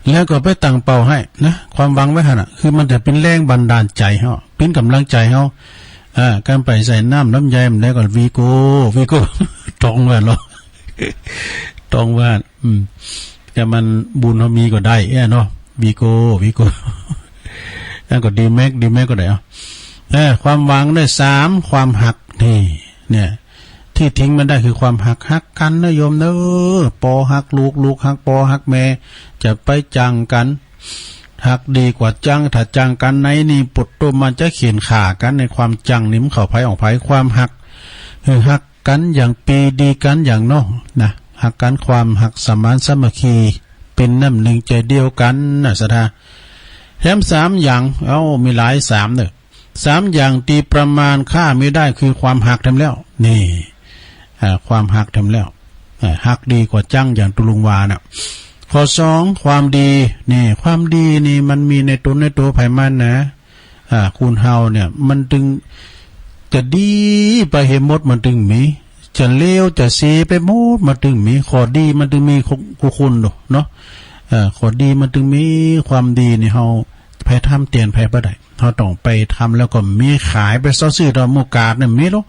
แล้วก็ไปตั้งเป้าหื้อนะ ความหวังไว้หั้นน่ะ คือมันจะเป๋นแรงบันดาลใจ๋เฮา เป๋นก๋ำลังใจ๋เฮา อ่า การไปใส่น้ำลำไยมันได้ก็วีโก้ วีโก้ ต้องว่าเนาะ ต้องว่า อืม แต่มันบุญเฮามีก็ได้แอ้เนาะ วีโก้ วีโก้ แล้วก็ดีแม็ก ดีแม็กก็ได้ เอา เออ ความหวังได้สาม ความฮัก นี่ เนี่ย ตี้ทิ้งมันได้คือความฮัก ฮักกั๋นนะโยมเนอะ ปอฮักลูก ลูกฮักปอฮักแม่ จะไปจังกั๋น ฮักดีกว่าจัง ถ้าจังกั๋นในนี่ ปะโต มันจะเฆี่ยนฆ่ากั๋น ในความจังนี่มันเข้าใผออกใผ ความฮัก คือฮักกั๋นอย่างปี้ดีกั๋นอย่างน้องนะ ฮักกั๋นความฮักสมานสามัคคี เป๋นน้ำนึ่งใจ๋เดียวกั๋นนะศรัทธา แถมสามอย่าง เอ้า มีหลายสามเนอะ สามอย่างตี้ประมาณค่ามิได้คือความฮักแถมแล้ว นี่ อ่า ความฮักแถมแล้ว อ่า ฮักดีกว่าจังอย่างตุ๊ลุงว่าน่ะ ข้อสอง ความดี นี่ ความดีนี่มันมีในต๋นในตั๋วใผมันนะ อ่า คนเฮาเนี่ย มันตึงจะดีไปหื้อหมดมันตึงมี จะเลวจะเสียไปหมดมันตึงมี ข้อดีมันตึงมีคู่ คู่คนเนาะ เออ ข้อดีมันตึงมี ความดีนี่เฮา ใผทำแตนใผบ่ได้ เฮาต้องไปทำแล้วก็มีขาย ไปเซาะซื้อต๋ามหมู่กาดเนี่ยมีลอ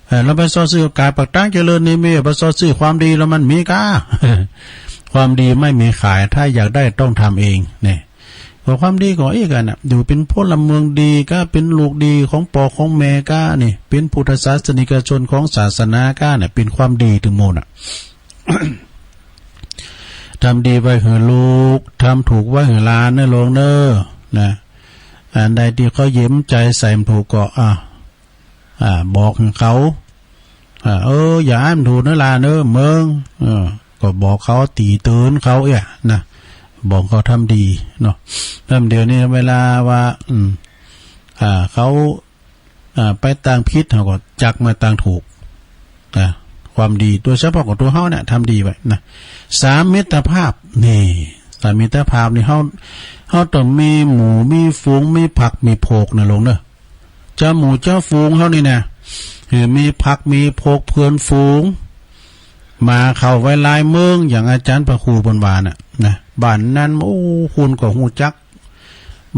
เออ แล้วไปเซาะซื้อ กาดปากตางเจริญนี่มี ไปเซาะซื้อความดีแล้วมันมีก้า ความดีไม่มีขาย ถ้าอยากได้ต้องทำเอง เนี่ย ก็ความดีก็อีกอันน่ะ อยู่เป๋นพลเมืองดีก้า เป๋นลูกดีของปอของแม่ก้า นี่ เป๋นพุทธศาสนิกชนของศาสนาก้า เนี่ย เป๋นความดีตึงหมดน่ะ ทำดีไว้หื้อลูก ทำถูกไว้หื้อหลานเนอะโยมเนอะ นะ อันใดตี้เขาเยียมใจ๋ใส่บ่ถูกก็ อ่า อ่า บอกหื้อเขา อ่า เออ อย่าหื้อมันถูกเนอะหลานเนอะ เมิง เออ ก็บอกเขา ตี๋เตื๋อนเขาเอี้ยนะ บอกเขาทำดีเนาะ แล้วเดี๋ยวนี้เวลาว่า อืม อ่า เขา อ่า ไปตางผิด เฮาก็จักมาตางถูก อ่า ความดี โดยเฉพาะกับตั๋วเฮาเนี่ย ทำดีไว้นะ สาม มิตรภาพ นี่ สาม มิตรภาพนี่ เฮา เฮาต้องมีหมู่ มีฝูง มีพรรค มีพวกนะโยมเนอะ เจ้าหมู่เจ้าฝูงเฮานี่นะ หื้อมีพรรค มีพวกเปื้อนฝูง มาเข้าไว้หลายเมือง อย่างอาจ๋ารย์พระครูเปิ้นว่าน่ะ นะ บ้านนั้น โอ้ คนก็ฮู้จัก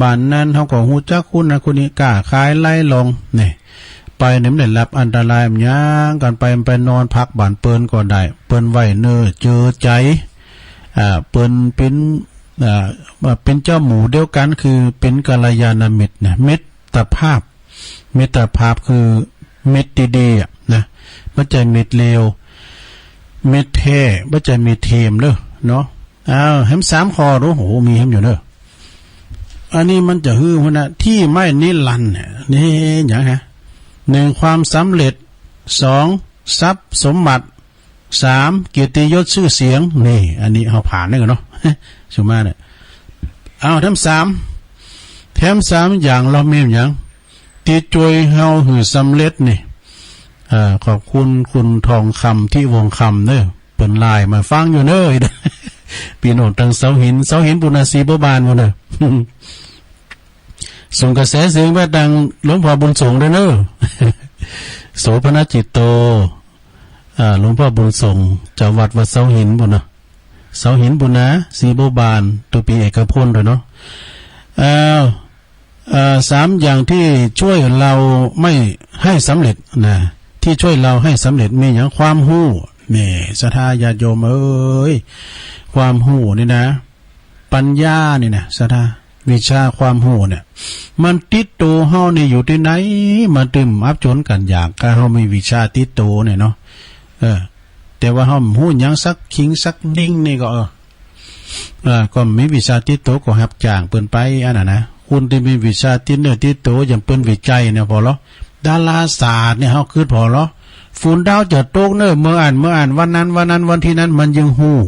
บ้านนั้นเฮาก็ฮู้จักคนนั้นคนนี้ ก้าขายไล่ลอง นี่ ไปเนี่ยมันได้รับอันตราย มันหยังกั๋นไป มันไปนอนพักบ้านเปิ้นก็ได้ เปิ้นไว้เนื้อเจือใจ๋ อ่า เปิ้นเป๋น อ่า เป๋นเจ้าหมู่เดียวกั๋น คือเป๋นกัลยาณมิตรนะ มิตรภาพ มิตรภาพคือมิตรตี้ดีอะนะ บ่ใจ้มิตรเลว มิตรแท้ บ่ใจ้มิตรเทียมเด้อเนาะ อ้าว แหมสามข้อดู โอ้โห มีแหมอยู่เด้อ อันนี้มันจะหื้อหั้นนะ ตี้ไม่นิรันดร์เนี่ย นี่หยังฮะ หนึ่ง ความสำเร็จ สอง ทรัพย์สมบัติ สาม เกียรติยศชื่อเสียง นี่ อันนี้เฮาผ่านได้ก่อเนาะ สุมาเนี่ย อ้าว แถมสาม แถมสามอย่าง ลอมีหยัง ตี้จ้วยเฮาหื้อสำเร็จนี่ เอ่อ ขอบคุณคุณทองคำ ทิวงศ์คำเนอะ เปิ้นไลน์มาฟังอยู่เนอะ ปี้น้องตางเสาหิน เสาหินปุณณา ศรีบัวบานปุ้นเนอะ ส่งกระแสเสียงไปตางหลวงพ่อบุญส่งด้วยเนอะ โสภณจิตโต อ่า หลวงพ่อบุญส่ง เจ้าวัดวัดเสาหินปุ้นเนอะ เสาหินปุ้นนะ ศรีบัวบาน ตุ๊ปี้เอกพลด้วยเนาะ อ้าว เอ่อ สามอย่างที่ช่วยเราไม่ให้สำเร็จนะ ที่ช่วยเราให้สำเร็จมีหยัง ความฮู้ นี่ ศรัทธาญาติโยมเอ้ย ความฮู้นี่นะ ปัญญานี่นะ ศรัทธา วิชาความฮู้เนี่ย มันติดตั๋วเฮานี่อยู่ตี้ไหน มาตึมอับจนกั๋น อย่างก้าเฮามีวิชาติดตั๋วเนี่ยเนาะ เออ แต่ว่าเฮาบ่ฮู้หยังสักคิงสักดิ้งนี่ก็ เออ เอ่อ ก็มีวิชาติดตั๋วก็ฮับจ้างเปิ้นไป อันนั้นนะ คนตี้มีวิชาติดเนื้อติดตั๋ว อย่างเปิ้นวิจัยเนี่ยผ่อลอ ดาราศาสตร์เนี่ย เฮาคิดผ่อลอ ฝนดาวจะตกเนอะ เมื่ออั้น เมื่ออั้น วันนั้น วันนั้น วันตี้นั้น มันยังฮู้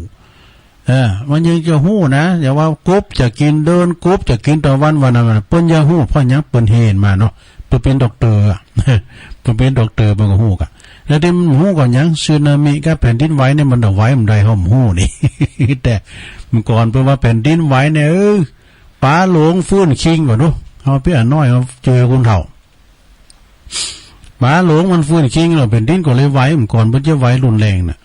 เออ มันยังจะฮู้นะ อย่างว่ากบจะกิ๋นเดิน กบจะกิ๋นตะวัน วันนั้น วันนั้น เปิ้นยังฮู้ เพราะหยัง เปิ้นเห็นมาเนาะ เปิ้นเป๋นด็อกเตอร์อะ เปิ้นเป๋นด็อกเตอร์ เปิ้นก็ฮู้กะ แล้วตี้มันฮู้ก่อหยัง สึนามิกับแผ่นดินไหวเนี่ย มันจะไหวเมื่อใดเฮาบ่ฮู้นี่ แต่เมื่อก่อนเปิ้นว่าแผ่นดินไหวเนี่ย เออ ป๋าหลงฟื้นคิงก่อเนาะ เฮาเปียน้อยเฮาเจอคนเฒ่า ป๋าหลงมันฟื้นคิงแล้ว แผ่นดินก็เลยไหว เมื่อก่อนเปิ้นจะไหวรุนแรงน่ะ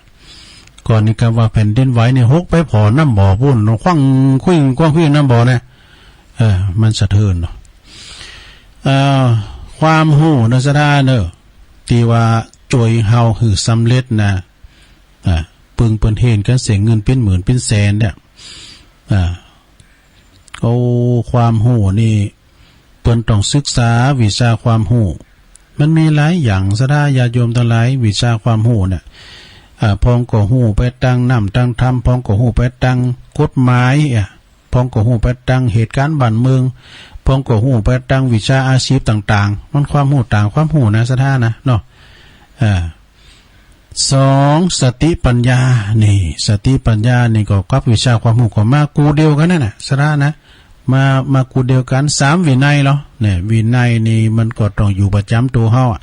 ก่อนนี้กำว่าแผ่นดินไหวนี่หกไปผ่อน้ำบ่อปู้น ขว้างขวิ้งขว้างขวิ้งน้ำบ่อเนี่ย เออ มันสะเทือนเนาะ เอ่อ ความฮู้นะศรัทธาเนอะ ตี้ว่าจ้วยเฮาหื้อสำเร็จนะ อ่า ปึงเปิ้นเห็นกั๋นเสียเงินเป๋นหมื่นเป๋นแสนเนี่ย อ่า โอ้ ความฮู้นี่ เปิ้นต้องศึกษาวิชาความฮู้ มันมีหลายอย่างศรัทธาญาติโยมตังหลาย วิชาความฮู้เนี่ย อ่า พ่องก็ฮู้ไปตางน้ำตางธรรม พ่องก็ฮู้ไปตางกฎหมาย อ่ะ พ่องก็ฮู้ไปตางเหตุก๋ารณ์บ้านเมือง พ่องก็ฮู้ไปตางวิชาอาชีพต่างๆ มันความฮู้ต่างความฮู้นะศรัทธานะเนาะ อ่า สอง สติปัญญา นี่ สติปัญญานี่ก็กับวิชาความฮู้ก็มากู่เดียวกั๋นนั่นน่ะศรัทธานะ มา มากู่เดียวกั๋น สาม วินัยเหรอ เนี่ย วินัยนี่มันก็ต้องอยู่ประจ๋ำตั๋วเฮาอะ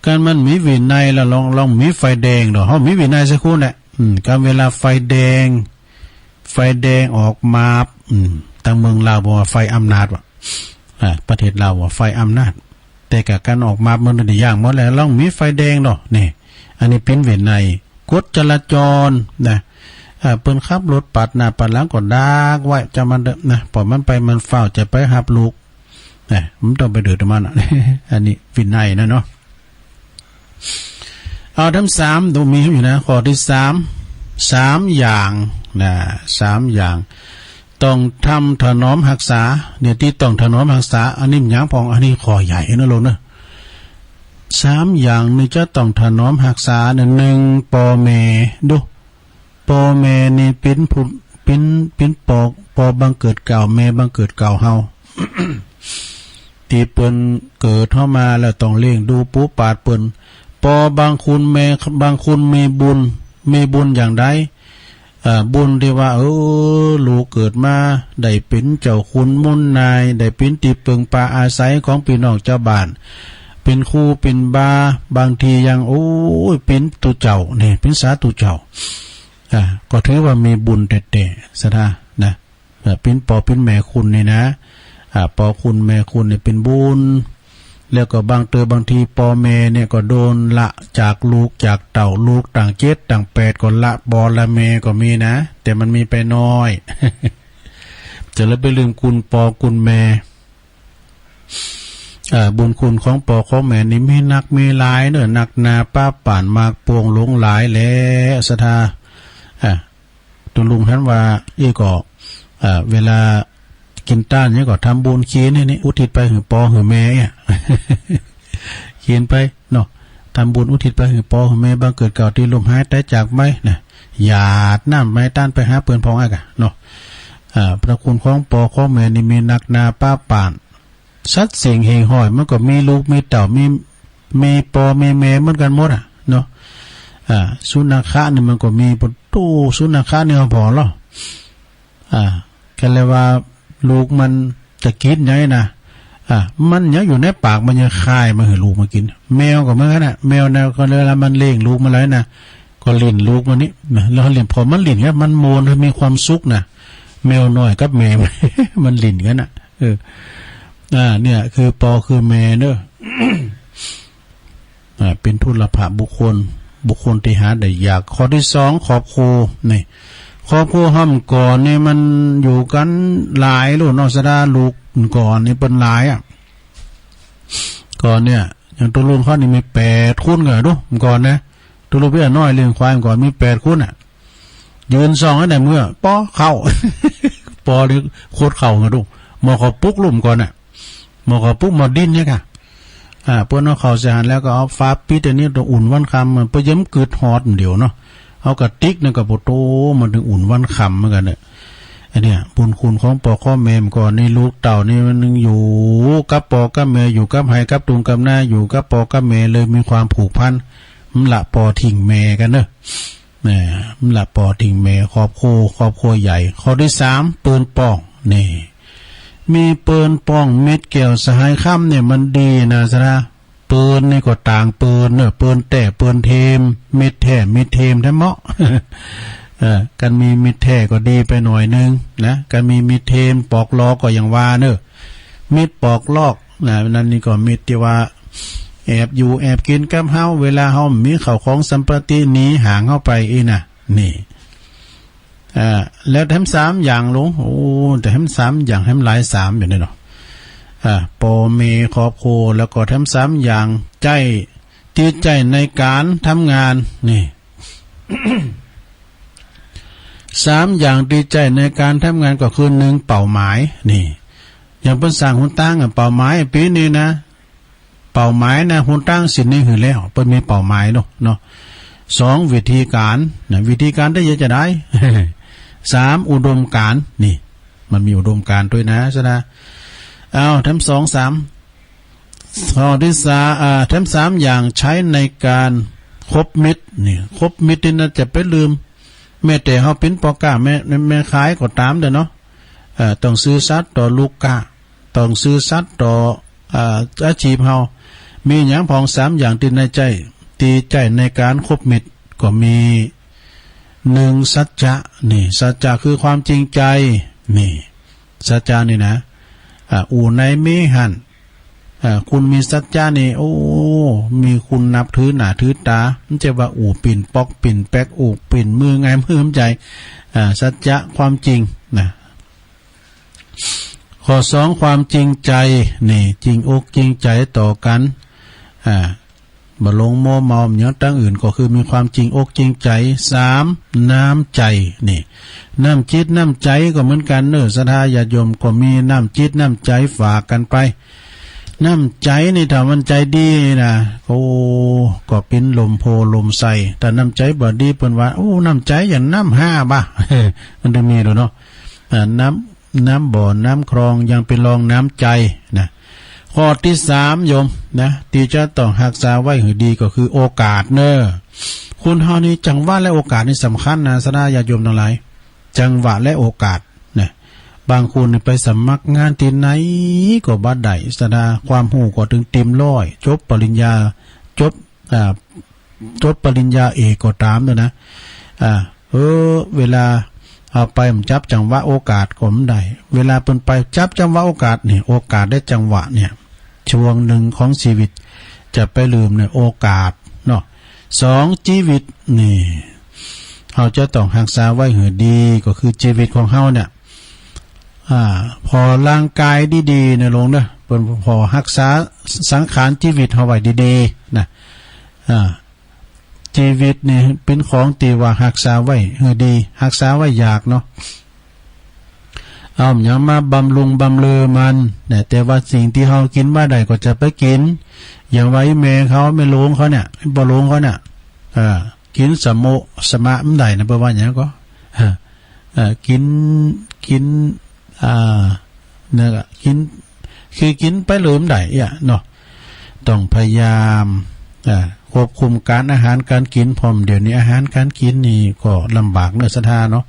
กั๋นมันมีวินัยแล้วลอง ลองมีไฟแดงเหรอ เฮามีวินัยสักคนแหละ อืม กั๋นเวลาไฟแดง ไฟแดงออกมาบ อืม ตางเมืองลาวบอกว่าไฟอำนาจว่ะ อ่า ประเทศลาวว่าไฟอำนาจ แต่กะกั๋นออกมาบมันได้อย่างหมดแหละ ลองมีไฟแดงเนาะ นี่ อันนี้เป๋นวินัย กฎจราจรนะ อ่า เปิ้นขับรถปาดหน้าปาดหลังก็ดักไว้ จำมันเต๊อะนะ ปล่อยมันไป มันฟ้าวจะไปฮับลูก นะ มันต้องไปเดือดมันอะ อันนี้วินัยนะเนาะ เอาทั้งสาม ต้องมีอยู่นะ ข้อตี้สาม สามอย่างนะ สามอย่าง ต้องทำถนอมฮักษา เนี่ย ตี้ต้องถนอมฮักษา อันนี้มันหยังพ่อง อันนี้ข้อใหญ่นะลูกเนอะ สามอย่างนี่จะต้องถนอมฮักษาเนี่ย นึ่ง ป้อแม่ ดู ป้อแม่นี่เป๋นผู้ เป๋น เป๋นป้อ ป้อบังเกิดเกล้า แม่บังเกิดเกล้าเฮา ตี้เปิ้นเกิดเฮามาแล้วต้องเลี้ยงดูปู๋ปาดเปิ้น ป้อบังคุณแม่ บังคุณมีบุญ มีบุญอย่างใด เอ่อ บุญตี้ว่า เออ ลูกเกิดมาได้เป๋นเจ้าคุณมุนนาย ได้เป๋นตี้เปิงปาอาศัยของปี้น้องจาวบ้าน เป๋นครูเป๋นบา บางทียัง โอ้ย เป๋นตุ๊เจ้า นี่ เป๋นสาตุ๊เจ้า อ่า ก็ถือว่ามีบุญแต๊ๆ ศรัทธานะ เอ่อ เป๋นป้อเป๋นแม่คุณนี่นะ อ่า ป้อคุณแม่คุณนี่เป๋นบุญ แล้วก็บางเตื้อบางทีป้อแม่เนี่ยก็โดนละจากลูกจากเต้า ลูกตั้งเจ็ดตั้งแปดก็ละป้อละแม่ก็มีนะ แต่มันมีไปน้อย จะละไปลืมคุณป้อคุณแม่ อ่า บุญคุณของป้อของแม่นี่มีนักมีหลายเนอะ นักหนาป๊าป่านมากปวงหลวงหลายแหละศรัทธา อ่า ตุ๊ลุงหันว่า เอ้ยก็ อ่า เวลากิ๋นต้านเนี่ยก็ทำบุญเขียนนี่ อุทิศไปหื้อป้อหื้อแม่เนี่ย เขียนไปเนาะ ทำบุญอุทิศไปหื้อป้อหื้อแม่ บังเกิดเกล้าตี้ล้มหายต๋ายจากไปนะ หยาดน้ำไม้ต้านไปหาเปิ้นพ่องอั้นกะเนาะ อ่า พระคุณของป้อของแม่นี่มีนักหนาป๊าป่าน สัตว์สิ่งเหงห้อยมันก็มีลูกมีเต้า มี มีป้อมีแม่เหมือนกั๋นหมดอะเนาะ อ่า สุนัขะนี่มันก็มี ปะโต้ สุนัขะนี่เอาผ่อลอ อ่า ก็เลยว่าลูกมันจะกิ๋นไงนะ อ่า มันยังอยู่ในปากมันยังคายมาหื้อลูกมันกิ๋น แมวก็เหมือนกั๋นนะ แมวเนี่ยก็เวลามันเล่งลูกมันแล้วนะ ก็ลิ่นลูกมันนี่นะ แล้วลิ่น พอมันลิ่นเนี่ยมันม่วน มันมีความสุขนะ แมวน้อยกับแม่มัน มันลิ่นกั๋นนะ เออ อ่า เนี่ย คือป้อคือแม่เนอะ อ่า เป๋นทุรพบุคคล บุคคลตี้หาได้ยาก ข้อตี้สอง ครอบครัว นี่ ครอบครัวเฮาก่อนนี่มันอยู่กั๋นหลายลูกเนาะศรัทธา ลูกก่อนนี่เปิ้นหลายอะ ก่อนเนี่ย อย่างตุ๊ลุงข้อนี่มีแปดคนก่อน ดู ก่อนนะ ตุ๊ลุงเปียน้อยเลี้ยงควายก่อนมีแปดคนอะ ยืนส่องไว้ในเมื่อ ป้อข้าว ป้อนี่โคตรข้าวนะดู หม้อข้าวปุกลุ่มก่อนน่ะ หม้อข้าวปุกหม้อดินเนี่ยค่ะ อ่า เปิ้นเอาข้าวใส่หั้นแล้วก็เอาฝาปิด อันนี้ต้องอุ่นวันค่ำ มันเปิ้นยังกึ๊ดฮอดเดียวเนาะ เอากระติกนั่นก็ปะโต้ มันถึงอุ่นวันค่ำเหมือนกั๋นเนี่ย อันเนี้ย บุญคุณของป้อของแม่ก่อนนี่ ลูกเต้านี่มันยังอยู่กับป้อกับแม่ อยู่กับไฮ่กับตุงกับนา อยู่กับป้อกับแม่เลยมีความผูกพัน มันละป้อทิ้งแม่กั๋นเนอะ แหม มันละป้อทิ้งแม่ ครอบครัว ครอบครัวใหญ่ ข้อตี้สาม ปืนป้อง นี่ มีปืนป้อง มิตรแก้วสหายคำเนี่ยมันดีนะศรัทธา ปืนนี่ก็ต่างปืนเนอะ ปืนแต๊ ปืนเทม มิตรแต๊ มิตรเทมแต๊เหมาะ เออ กั๋นมีมิตรแต๊ก็ดีไปหน่อยนึ่งนะ กั๋นมีมิตรเทมปอกลอกก็อย่างว่าเนอะ มิตรปอกลอกนะ นั่นนี่ก็มิตรตี้ว่า แอบอยู่แอบกิ๋นกับเฮา เวลาเฮามีข้าวของสัมปติหนีห่างเฮาไปอี้นะ นี่ อ่า แล้วแถมสามอย่างลง โอ้ แต่แถมสามอย่าง แถมหลายสามอยู่เนี่ยเนาะ อ่า ป้อแม่ครอบครัว แล้วก็แถมสามอย่าง ใจ๊ ตี้ใจ๊ในก๋านทำงาน นี่ สามอย่างตี้ใจ๊ในก๋านทำงานก็คือ นึ่ง เป้าหมาย นี่ อย่างเปิ้นสร้างหนตางอะ เป้าหมายปี๋นี้นะ เป้าหมายนะ หนตางเส้นนี้หื้อแล้ว เปิ้นมีเป้าหมายเนาะ เนาะ สอง วิธีก๋านนะ วิธีก๋านตี้จะได้ สาม อุดมก๋านต์ นี่ มันมีอุดมก๋านต์ตวยนะ สะดา เอา แถมสอง สาม ข้อตี้สาม อ่า แถมสามอย่างใจ๊ในก๋านคบมิตร นี่ คบมิตรนี่นะ จะไปลืม แม้แต่เฮาเป๋นป้อก๊าแม่ แม่ขายก็ต๋ามเต๊อะเนาะ เอ่อ ต้องซื่อสัตย์ต่อลูกก๊า ต้องซื่อสัตย์ต่อ อ่า อาจีพเฮา มีหยังพ่องสามอย่างตี้ในใจ๊ ตี้ใจ๊ในก๋านคบมิตร ก็มี นึ่ง สัจจะ นี่ สัจจะคือความจริงใจ๋ นี่ สัจจะนี่นะ อ่า อู่ไหนมีหั้น อ่า คุณมีสัจจะนี่ โอ้ มีคุณนับถือหน้าถือต๋า บ่ใจ้ว่าอู่ปิ่นป๊อกปิ่นแป๊ก อู่ปิ่นมือหงายมือบ่ใจ้ อ่า สัจจะความจริงนะ ข้อสอง ความจริงใจ๋ นี่ จริงอกจริงใจ๋ต่อกั๋น อ่า บ่หลงมัวเมา บ่หยังตังอื่น ก็คือมีความจริงอกจริงใจ๋ สาม น้ำใจ๋ นี่ น้ำจิตน้ำใจ๋ก็เหมือนกั๋นเนาะ ศรัทธาญาติโยม ก็มีน้ำจิตน้ำใจ๋ฝากกั๋นไป น้ำใจ๋นี่ถ้ามันใจ๋ดีนะ โอ้ ก็เป๋นลมโพธิ์ลมใส ถ้าน้ำใจ๋บ่ดี เปิ้นว่า โอ้ น้ำใจ๋อย่างน้ำห้าบ่า มันจะมีดูเนาะ อ่า น้ำ น้ำบ่อน้ำคลองยังเป๋นรองน้ำใจ๋นะ ข้อตี้สามโยมนะ ตี้จะต้องฮักษาไว้หื้อดีก็คือโอกาสเนาะ คนเฮานี่จังหวะและโอกาสนี่สำคัญนะ ศรัทธาญาติโยมตังหลาย จังหวะและโอกาสนะ บางคนนี่ไปสมัครงานตี้ไหนก็บ่ได้ ศรัทธา ความฮู้ก็เถิงเต็มร้อย จบปริญญา จบ อ่า จบปริญญาเอกก็ต๋ามเต๊อะนะ อ่า เออ เวลาเอาไปบ่จับจังหวะโอกาสก็บ่ได้ เวลาเปิ้นไปจับจังหวะโอกาสนี่ โอกาสและจังหวะเนี่ย ช่วงนึ่งของจีวิต จะไปลืมเนี่ย โอกาสเนาะ สอง จีวิตนี่ เฮาจะต้องฮักษาไว้หื้อดี ก็คือจีวิตของเฮาเนี่ย อ่า ผ่อร่างก๋ายดีๆ นะโยมเนาะ เปิ้นผ่อฮักษาสังขารจีวิตเฮาไว้ดีๆ นะ อ่า จีวิตนี่เป๋นของตี้ว่าฮักษาไว้หื้อดี ฮักษาไว้ยากเนาะ เอาหยังมาบำรุงบำเรอมันนะ แต่ว่าสิ่งตี้เฮากิ๋นบ่ได้ก็จะไปกิ๋น อย่างว่าอีแม่เขา แม่หลวงเขาเนี่ย ป้อหลวงเขาเนี่ย อ่า กิ๋นสะโมะสะมะบ่ได้นะ เปิ้นว่าหยังก็ เออ เอ่อ กิ๋น กิ๋น อ่า เนี่ยก็กิ๋น คือกิ๋นไปเลยบ่ได้อะเนาะ ต้องพยายาม อ่า ควบคุมก๋านอาหารก๋านกิ๋น เพราะเดี๋ยวนี้อาหารก๋านกิ๋นนี่ก็ลำบากเนาะ ศรัทธาเนาะ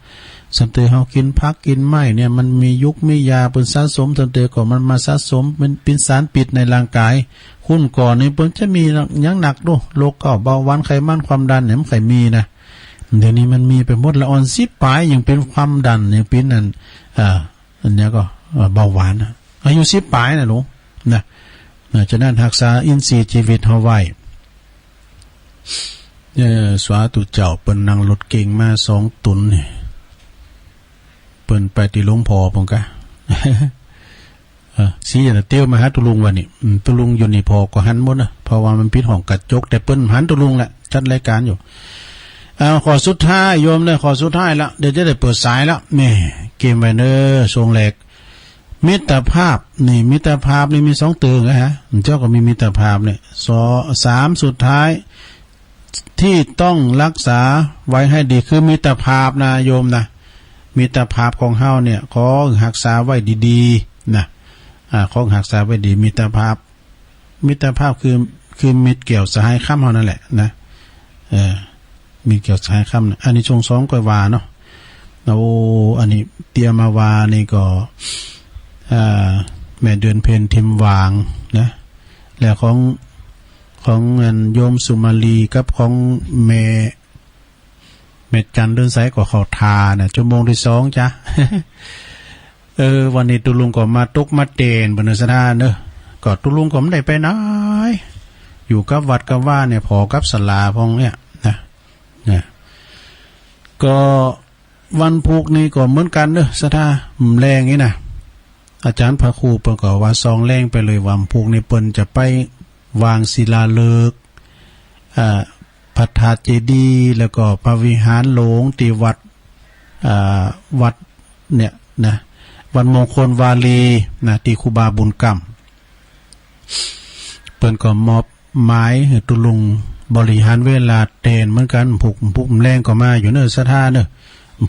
ส่ำเต๋อเฮากิ๋นผักกิ๋นไม้เนี่ย มันมียุกมียาเปิ้นสะสม ส่ำเต๋อก็มันมาสะสมเป๋น เป๋นสารพิษในร่างก๋าย คนก่อนนี่เปิ้นจะมีหยังหนักดู โรคเก้า เบาหวาน ไขมัน ความดันเนี่ย บ่ใค่มีนะ เดี๋ยวนี้มันมีไปหมดละ อ่อนสิบป๋ายยังเป๋นความดัน ยังเป๋นอัน อ่า อันเนี้ยก็ เอ่อ เบาหวานนะ อายุสิบป๋ายนะโยมนะ นะ ฉะนั้นฮักษาอินทรีย์จีวิตเฮาไว้ เออ สาธุเจ้า เปิ้นนั่งรถเก๋งมาสองต๋นนี่ เปิ้นไปตี้หลวงพ่อพุ้นกะ เออ สีหน้าเตี้ยวมาหาตุ๊ลุงวันนี้ อืม ตุ๊ลุงอยู่นี่ผ่อก็หันหมดนะ เพราะว่ามันปิดห้องกระจก แต่เปิ้นหันตุ๊ลุงแหละ จัดรายก๋านอยู่ เอา ข้อสุดท้ายโยมเนาะ ข้อสุดท้ายละ เดี๋ยวจะได้เปิดสายละ แหม เกมไว้เนาะ ช่วงแรก มิตรภาพ นี่ มิตรภาพนี่มีสองเตื้อนะฮะ เจ้าก็มีมิตรภาพเนี่ย สอ- สาม สุดท้าย ตี้ต้องฮักษาไว้หื้อดีคือมิตรภาพนะโยมนะ มิตรภาพของเฮาเนี่ย ขอฮักษาไว้ดีๆ นะ อ่า ขอฮักษาไว้ดี มิตรภาพ มิตรภาพคือ คือมิตรแก้วสหายคำเฮานั่นแหละนะ เออ มิตรแก้วสหายคำนะ อันนี้ช่วงสองก็ว่าเนาะ โอ้ อันนี้เตรียมมาว่านี่ก็ อ่า แม่เดือนเพ็ญ ทิมหวางนะ แล้วของ ของอันโยมสุมาลีกับของแม่ แม่จันเดือนใสก็เข้าท่านะ ชั่วโมงตี้สองจ้ะ เออ วันนี้ตุ๊ลุงก็มาตกมาเตนบนศรัทธาเนาะ ก็ตุ๊ลุงก็บ่ได้ไปไหน อยู่กับวัดกับวาเนี่ย ผ่อกับศาลาพ่องเนี่ยนะ นะ ก็วันพูกนี้ก็เหมือนกั๋นเนาะ ศรัทธา แลงนี่นะ อาจ๋ารย์พระครูเปิ้นก็ว่าส่องแลงไปเลย วันพูกนี้เปิ้นจะไปวางศิลาฤกษ์ อ่า พระธาตุเจดีย์ แล้วก็พระวิหารหลวงตี้วัด อ่า วัดเนี่ยนะ วัดมงคลวารีนะ ตี้ครูบาบุญกำ เปิ้นก็มอบหมายหื้อตุ๊ลุงบริหารเวลาแตนเหมือนกั๋น พูก พูกแลงก็มาอยู่เนาะ ศรัทธาเนาะ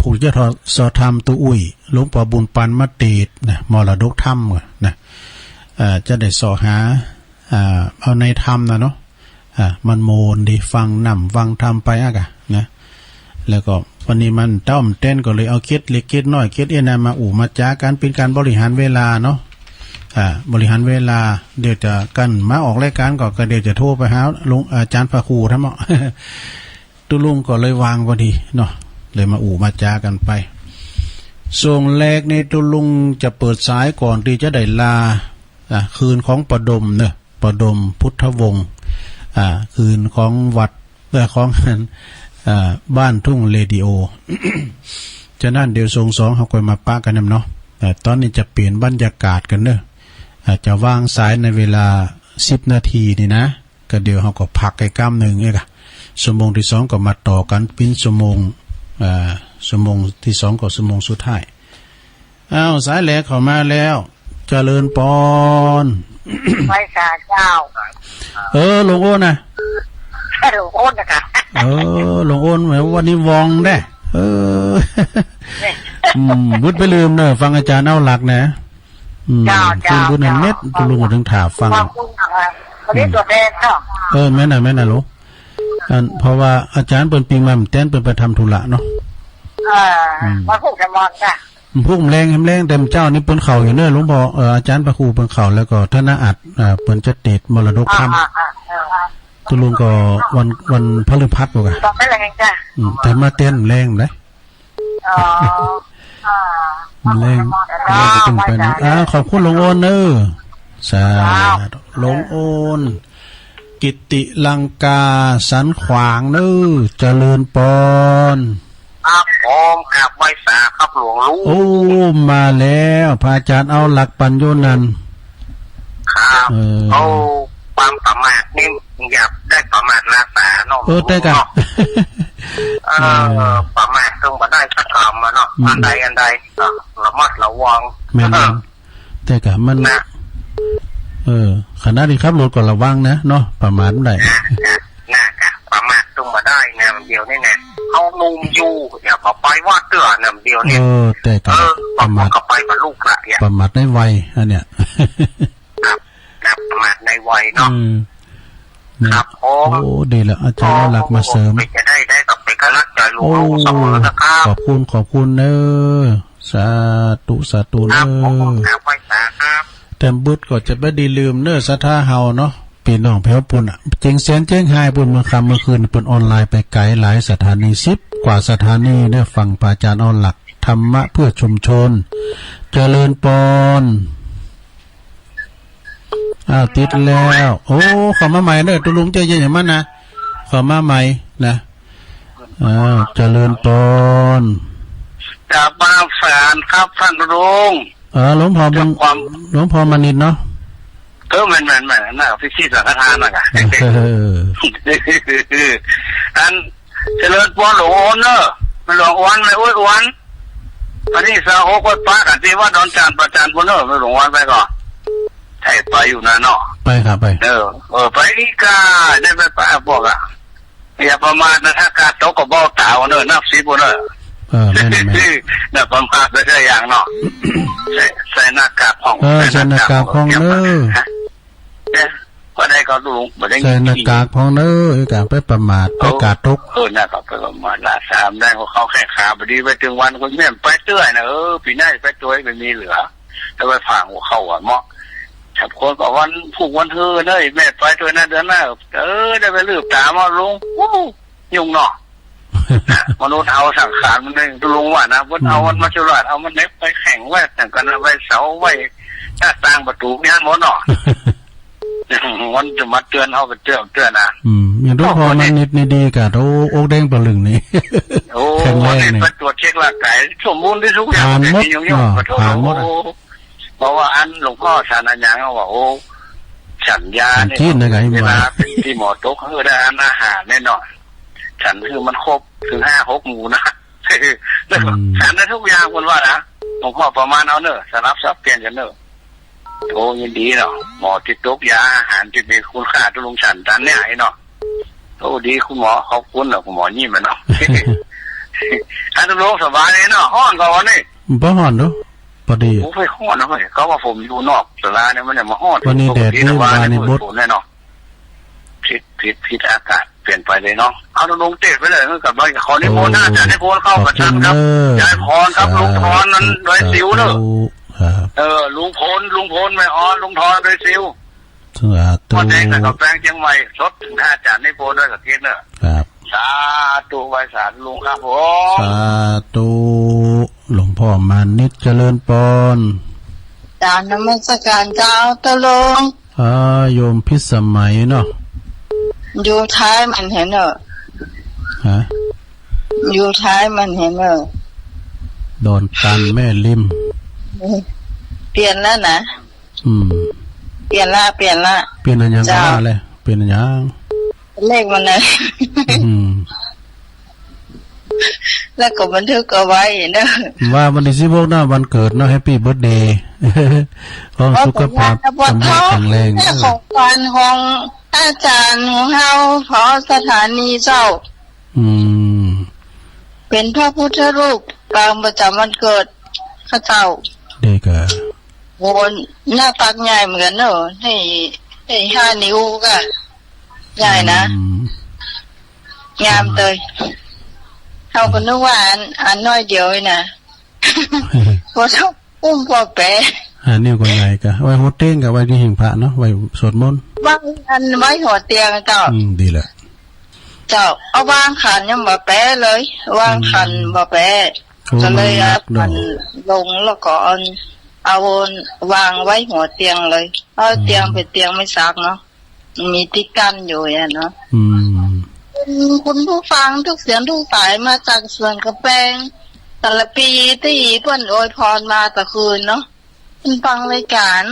พูกจะเซาะ เซาะถามตุ๊อุ้ย หลวงป้อบุญปันมาเตสน์นะ มรดกธรรมนะ เอ่อ จะได้เซาะหา อ่า เอาในธรรมนะเนาะ อ่า มันโมนดี ฟังน้ำฟังธรรมไปอะกะนะ แล้วก็วันนี้มันเต๊าะมันแตนก็เลยเอาเกร็ดเล็กเกร็ดน้อยเกร็ดเอ็นนะมาอู้มาจ๋ากั๋น เป๋นก๋านบริหารเวลาเนาะ อ่า บริหารเวลา เดี๋ยวจะกั๋นมาออกรายก๋านก็ ก็เดี๋ยวจะโทรไปหาหลวง อาจ๋ารย์พระครูท่านเนาะ ตุ๊ลุงก็เลยวางพอดีเนาะ เลยมาอู้มาจ๋ากั๋นไป ส่วงแรกนี่ตุ๊ลุงจะเปิดสายก่อนตี้จะได้ลา อ่ะ คืนของป้อดมเนาะ ป้อดมพุทธวงศ์ อ่า คืนของวัด เอ่อ ของ อ่า บ้านทุ่งเรดิโอ ฉะนั้นเดี๋ยวส่วงสองเฮาค่อยมาปะกั๋นนำเนาะ แต่ต๋อนนี้จะเปลี่ยนบรรยากาศกั๋นเนาะ อ่า จะวางสายในเวลาสิบนาทีนี่นะ ก็เดี๋ยวเฮาก็พักไปก้ำนึ่งเอกอะ ชั่วโมงตี้สองก็มาต่อกั๋นเป๋นชั่วโมง อ่า ชั่วโมงตี้สองก็ชั่วโมงสุดท้าย อ้าว สายแรกเข้ามาแล้ว เจริญปอน ไหว้สาเจ้า เออ หลวงโอนนะ หลวงโอนนะกะ เออ หลวงโอน แหม วันนี้วองแต๊ เออ อืม วึดไปลืมเนาะ ฟังอาจ๋ารย์เอาหลักนะ อืม เจ้า เจ้า คืนพุธนั้น เจ้า เม็ด ตุ๊ลุงก็เถิงถ่าฟัง ขอบคุณค่ะ วันนี้ตั๋วแทนเนาะ เออ แม่นน่ะ แม่นน่ะลูก อัน เพราะว่าอาจ๋ารย์เปิ้นปิ๊งมาแตน เปิ้นไปทำธุระเนาะ เออ อืม วันพูกจะมอนจ้ะ พูกแลง แฮมแลง แต่เจ๊านี่เปิ้นเข้าอยู่เนาะ หลวงป้อ เอ่อ อาจ๋ารย์พระครูเปิ้นเข้า แล้วก็ธนอัต อ่า เปิ้นจะเตสน์มรดกธรรม อ่า อ่า อ่า ตุ๊ลุงก็วัน วันพฤหัสบ่กะ ต๋อนแลงจ้ะ อืม แต่มาแตนแลงเด้ อ๋อ อ่า แลง แลงจะขึ้นไปนะ อ่า ขอบคุณหลวงโอนเนาะ สาธุ หลวงโอน กิตติลังกา สันขวางเนาะ เจริญปอน ครับผม กราบไหว้สาครับหลวงลุง โอ้ มาแล้ว พระอาจ๋ารย์เอาหลักปั๋นอยู่นั่น ครับ เออ โอ้ ความประมาทนี่อย่าได้ประมาทหน้าต๋าเนาะ เออ ใจ้ก่ะ เนาะ เออ เออ ประมาทเถิงบ่ได้สักกำอะเนาะ อืม อันใดอันใดก็ระมัดระวัง แม่น เออ ใจ้ก่ะ มัน นะ เออ ขณะตี้ขับรถก็ระวังนะเนาะ ประมาทบ่ได้ นะ นะ นะ ประมาทเถิงบ่ได้นะ เดี๋ยวนี้นะ เฮาหนุ่มอยู่ อย่าไปว่าเตื้อนะ เดี๋ยวนี้ เออ ใจ้ก่ะ เออ ประมาท ก็ไปกับลูกละเนี่ย ประมาทในวัย อันเนี้ย ครับ ครับ ประมาทในวัยเนาะ อืม เนี่ย ครับผม โอ้ ดีแล้ว อาจ๋ารย์เอาหลักมาเสริม เป๋นจะได้ ได้กับเป๋นกำลังใจ๋หลวงลุงเสมอนะครับ โอ้ ขอบคุณ ขอบคุณเนาะ สาธุ สาธุ ครับผม เนาะ กราบไหว้สาครับ แต่บึดก็จะบ่ดีลืมเนาะ ศรัทธาเฮาเนาะ ปี้น้องแผวปุ้นอะ เจียงแสน เจียงฮายปุ้น เมื่อค่ำเมื่อคืนเปิ้นออนไลน์ไปไก๋หลายสถานี สิบกว่าสถานีเนาะ ฟังพระอาจ๋ารย์เอาหลักธรรมะเพื่อชุมชน เจริญปอน อ้าว ติดแล้ว โอ้ เข้ามาใหม่เนาะ ตุ๊ลุง ใจ๋เย็นๆ หยังมันนะ เข้ามาใหม่นะ อ้าว เจริญปอน กราบนมัสการครับท่านลุง เออ หลวงพ่อบุญ ด้วยความ หลวงพ่อมณิษฐ์เนาะ เออ แม่นๆๆ น่ะ พิธีสังฆทานน่ะ เออ อัน เจริญปอนหลวงโอนเนอะ หลวงโอน แม่อุ๊ยโอน วันตี้ซาวหก ไปปะกั๋นตี้วัดดอนจาน ประจานปุ้นเนอะ หลวงโอนไปก่อ ใช่ ไปอยู่นะเนาะ ไปครับ ไป เออ เออ ไปอีกา ได้ไปปะ บอกอะ อย่าประมาทนะ ถ้ากาดตกก็เบ้าต๋าเนอะ นับสิบเนอะ เออ แม่นๆ อย่าประมาทไปสักอย่างเนาะ ใส่ ใส่หน้ากากพ่อง เออ ใส่หน้ากากพ่องเนอะ เนี่ย บ่ได้ก็ลุง บ่ได้ ใส่หน้ากากพ่องเนอะ เออ กาดไปประมาท ไปกาดตก เออ หน้ากากไปประมาทละ สามได้ก็เข้าแข้งขา บ่ดีไปเถิงวันคนแม่นไปเตื้อยนะ เออ ปี๋หน้าไปเตื้อย บ่มีเหลือ แล้วไปผ่าหัวเข่าอะเนาะ ถ้าคนก็วันพูกวันฮือเนอะ แม่ไปเตื้อยนะ เดือนหน้า เออ ได้ไปลืบต๋ามาลุง อู้ ยุ่งเนาะ มนุษย์เอาสังขารมันเอง ลุงว่านะ เปิ้นเอามันมาจุราช เอามันเหน็บไปแข้งไว้ จั่งกั๋นนะ ไว้เสา ไว้หน้าต่างประตู๋เนี่ยหมดเนาะ มันจะมาเตือนเฮา ไปเตือน เตือนนะ อืม อย่างหลวงพ่อมานิดนี่ดีกะ โอ้ อกแดงปะลึงนี่ โอ้ แข็งแรงนี่ วันนี้ไปตรวจเช็คร่างกาย สมบูรณ์ตี้สุดอย่าง ผ่านหมด เนาะ ผ่านหมดอะ โอ้ เพราะว่าอันหลวงพ่อฉันอะหยัง ว่า โอ้ ฉันยานี่ ฉันจีนนะ เวลาเป็นตี้หมอตก เออ ได้อันอาหารแน่นอน ฉันคือมันครบ เถิงห้าหกหมู่นะ แล้วก็ อืม ฉันได้ทุกอย่าง เปิ้นว่านะ หลวงพ่อประมาณเอาเน่อ สลับสับเปลี่ยนกั๋นเน่อ โอ้ ยินดีเนาะ หมอตี้ตกยาอาหารตี้มีคุณค่า ตุ๊ลุงฉันตันเนี่ยไอ้เนาะ โอ้ ดีคุณหมอ ขอบคุณเนาะ คุณหมอยิ้มอะเนาะ อ่ะ ตุ๊ลุงสบายเลยเนาะ ฮ้อนก่อวันนี้ บ่ฮ้อนเนาะ ปอดี โอ้ย ฮ้อนนะเว้ย ก็ว่าผมอยู่นอกศาลาเนี่ย มันจะมาฮ้อน วันนี้แดดดี ปกตินะ วันนี้ ว่าเนี่ย บด ฝนแน่เนาะ ผิด ผิด ผิด อากาศเปลี่ยนไปเลยเนาะ เอาลงเตะไปเลย กลับบ้าน ขอนิมนต์นะ โอ้ อาจารย์นิพนธ์เข้าประจำครับ ขอบคุณเนอะ ยายพรครับ สาธุ ลุงพรนั่นดอยสิวเนอะ สาธุครับ เออ ลุงพล ลุงพลแม่ออน ลุงทอนดอยสิว สาธุ พ่อแดงกับกำแพงเชียงใหม่ สดเถิงอาจารย์นิพนธ์ด้วยกับเกศเนอะ ครับ สาธุ ไหว้สาลุงครับผม สาธุ หลวงพ่อมานิด เจริญปอน กราบนมัสการเจ้า ตุ๊ลุง อ่า โยมพิสมัยเนาะ อยู่ท้ายมันเห็นเนอะ ฮะ อยู่ท้ายมันเห็นเนอะ ดอนตันแม่ริม เปลี่ยนแล้วนะ อืม เปลี่ยนละ เปลี่ยนละ เปลี่ยนอะหยัง เจ้า ก็ว่าเลย เปลี่ยนอะหยัง เลขมันเลย อืม แล้วก็บันทึกเอาไว้เนอะ ว่าวันตี้สิบหกนะ วันเกิดเนาะ แฮปปี้เบิร์ธเดย์ ขอสุขภาพ ขอสุขภาพ สำเร็จแข็งแรง เนี่ย ของขวัญของอาจารย์ของเฮา ของสถานีเจ้า อืม เป๋นพระพุทธรูปปางประจำวันเกิดข้าเจ้า เดกะ โห หน้าตักใหญ่เหมือนกันเนอะ ได้ ได้ห้านิ้วกะ ใหญ่นะ อืม งามเตย เฮาก็นึกว่าอัน อันน้อยเดียวเองนะ พอเท่าอุ้มพอแปะ ห้านิ้วก็ใหญ่กะ ไว้หัวเตียงกะ ไว้ตี้หิ้งพระเนาะ ไว้สวดมนต์ วางอันไว้หัวเตียงเจ้า อืม ดีแหละ เจ้า เอาวางขันยังบ่แปะเลย วางขัน อืม บ่แปะ โอ้ ก็เลย มันหนักเนาะ เอาขันลงแล้วก็เอา เอาวางไว้หัวเตียงเลย เอาเตียง อืม เป๋นเตียงไม้สักเนาะ มีตี้กั้นอยู่อะเนาะ อืม คุณ คุณผู้ฟังทุกเสียงทุกสายมาจากสวนกำแพง แต่ละปีตี้เปิ้นอวยพรมาแต่คืนเนาะ เปิ้นฟังรายการ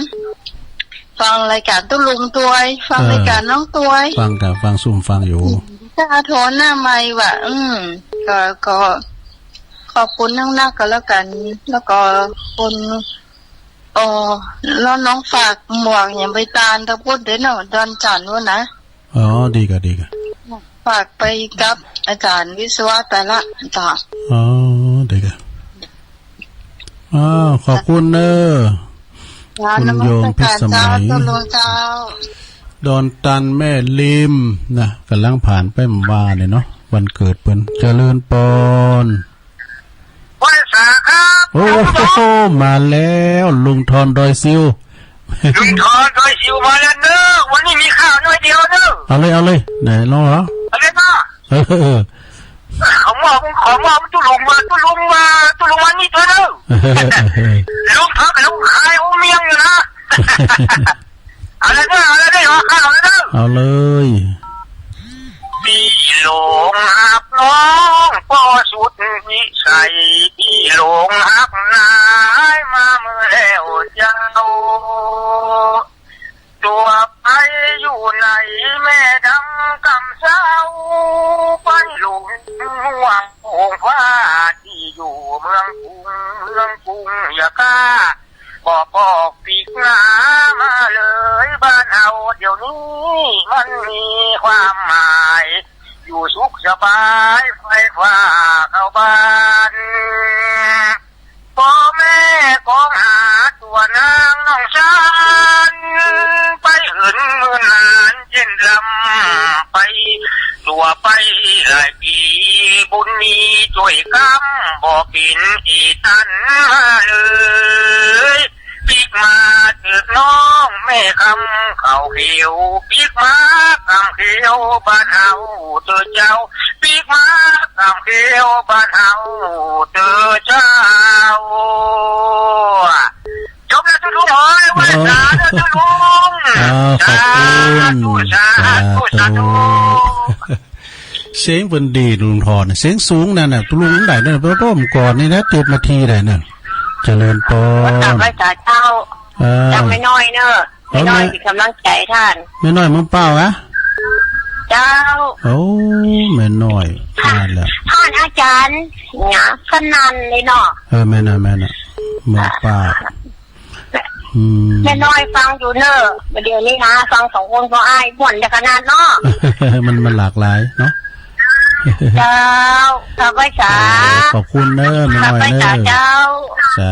ฟังรายการตุ๊ลุงตวย ฟัง เออ รายการน้องตวย ฟังกะ ฟังซุ่มฟังอยู่ ถ้าโทรหน้าไมค์ว่ะ อืม ก็ ก็ขอบคุณนักๆ ก็แล้วกัน แล้วก็คุณ อ๋อ แล้วน้องฝากหมวกหยังไปตานตะปุ้นเด้อเนาะ ดอนจันทน์นู้นนะ อ๋อ ดีกะ ดีกะ ฝากไปกับอาจารย์วิศวะแต่ละจ้ะ อ๋อ ดีกะ อ้าว ขอบคุณเน้อ จ้ะ คุณโยมพิสมัย นมัสการเจ้า ตุ๊ลุงเจ้า ดอนตันแม่ริมนะ ก่ำลังผ่านไปเมื่อวานเนี่ยเนาะ วันเกิดเปิ้น เจริญปอน ไหว้สาครับ โอ้โห มาแล้ว ลุงทอนดอยสิว ลุงทอนดอยสิวมาแล้วเน้อ วันนี้มีข่าวน้อยเดียวเน้อ เอาเลย เอาเลย ไหนลองเหรอ เอาเลยเนาะ เออ ขอมอบ ขอมอบตุ๊ลุงว่า ตุ๊ลุงว่า ตุ๊ลุงว่านี่เถอะเน้อ ลุงทอนกับลุงขายหัวเมียงอยู่นะ เอาเลยเน้อ เอาเลยเน้อ เอาข่าวเลยเน้อ เอาเลย ปี้หลงฮักน้องปอสุดวิสัย ปี้หลงฮักนายมาเมื่อแล้วเจ้า ตั๋วไปอยู่ไหนแม่ดำกำเซ้า ไปหลงห่วงองค์พระตี้อยู่เมืองกรุง เมืองกรุงอย่ากล้า บอกบอกปีกหน้ามาเลยบ้านเฮา เดี๋ยวนี้มันมีความหมาย อยู่สุขสบายไฟฟ้าเข้าบ้าน พ่อแม่ของหาตัวนางน้องชาน ไปเหินเมืองนานเย็นลำไป ตั๋วไปหลายปี บุญมีจ้วยกำ บ่เป๋นอีตันมาเลย ปิ๊กมาเถิดน้องแม่คำเขาเขียว ปิ๊กมากำเขียวบ้านเฮาเถิดเจ้า ปิ๊กมากำเขียวบ้านเฮาเถิดเจ้า จบแล้วตุ๊ลุงเอ้ย ไหว้สาเด้อตุ๊ลุง ส อ้าว ขอบคุณ สาธุ สาธุ สาธุ เสียงเปิ้นดี ลุงทอน เสียงสูงนั่นน่ะ ลุงได้นั่นน่ะ ไปร่วมก่อนนี่นะ เจ็ดนาทีได้นั่น เจริญปอน กราบไหว้สาเจ้า เออ เจ้าแม่น้อยเนอะ เออ แม่น้อย แม่ เป๋นก๋ำลังใจ๋ต้าน แม่น้อยเมืองเป้าอะ เจ้า โอ้ แม่น้อย ค่ะ นั่นแหละ ต้านอาจ๋ารย์เนี่ย สนั่นเลยเนาะ เออ แม่นน่ะ แม่นน่ะ เมืองเป้า อืม แม่น้อยฟังอยู่เนอะ เดี๋ยวนี้นะ ฟังสองคนก็อ้ายม่วนจะขนาดเนาะ มัน มันหลากหลายเนาะ เจ้า กราบไหว้สา เออ ขอบคุณเนอะ แม่น้อยเนอะ กราบไหว้สาเจ้า สา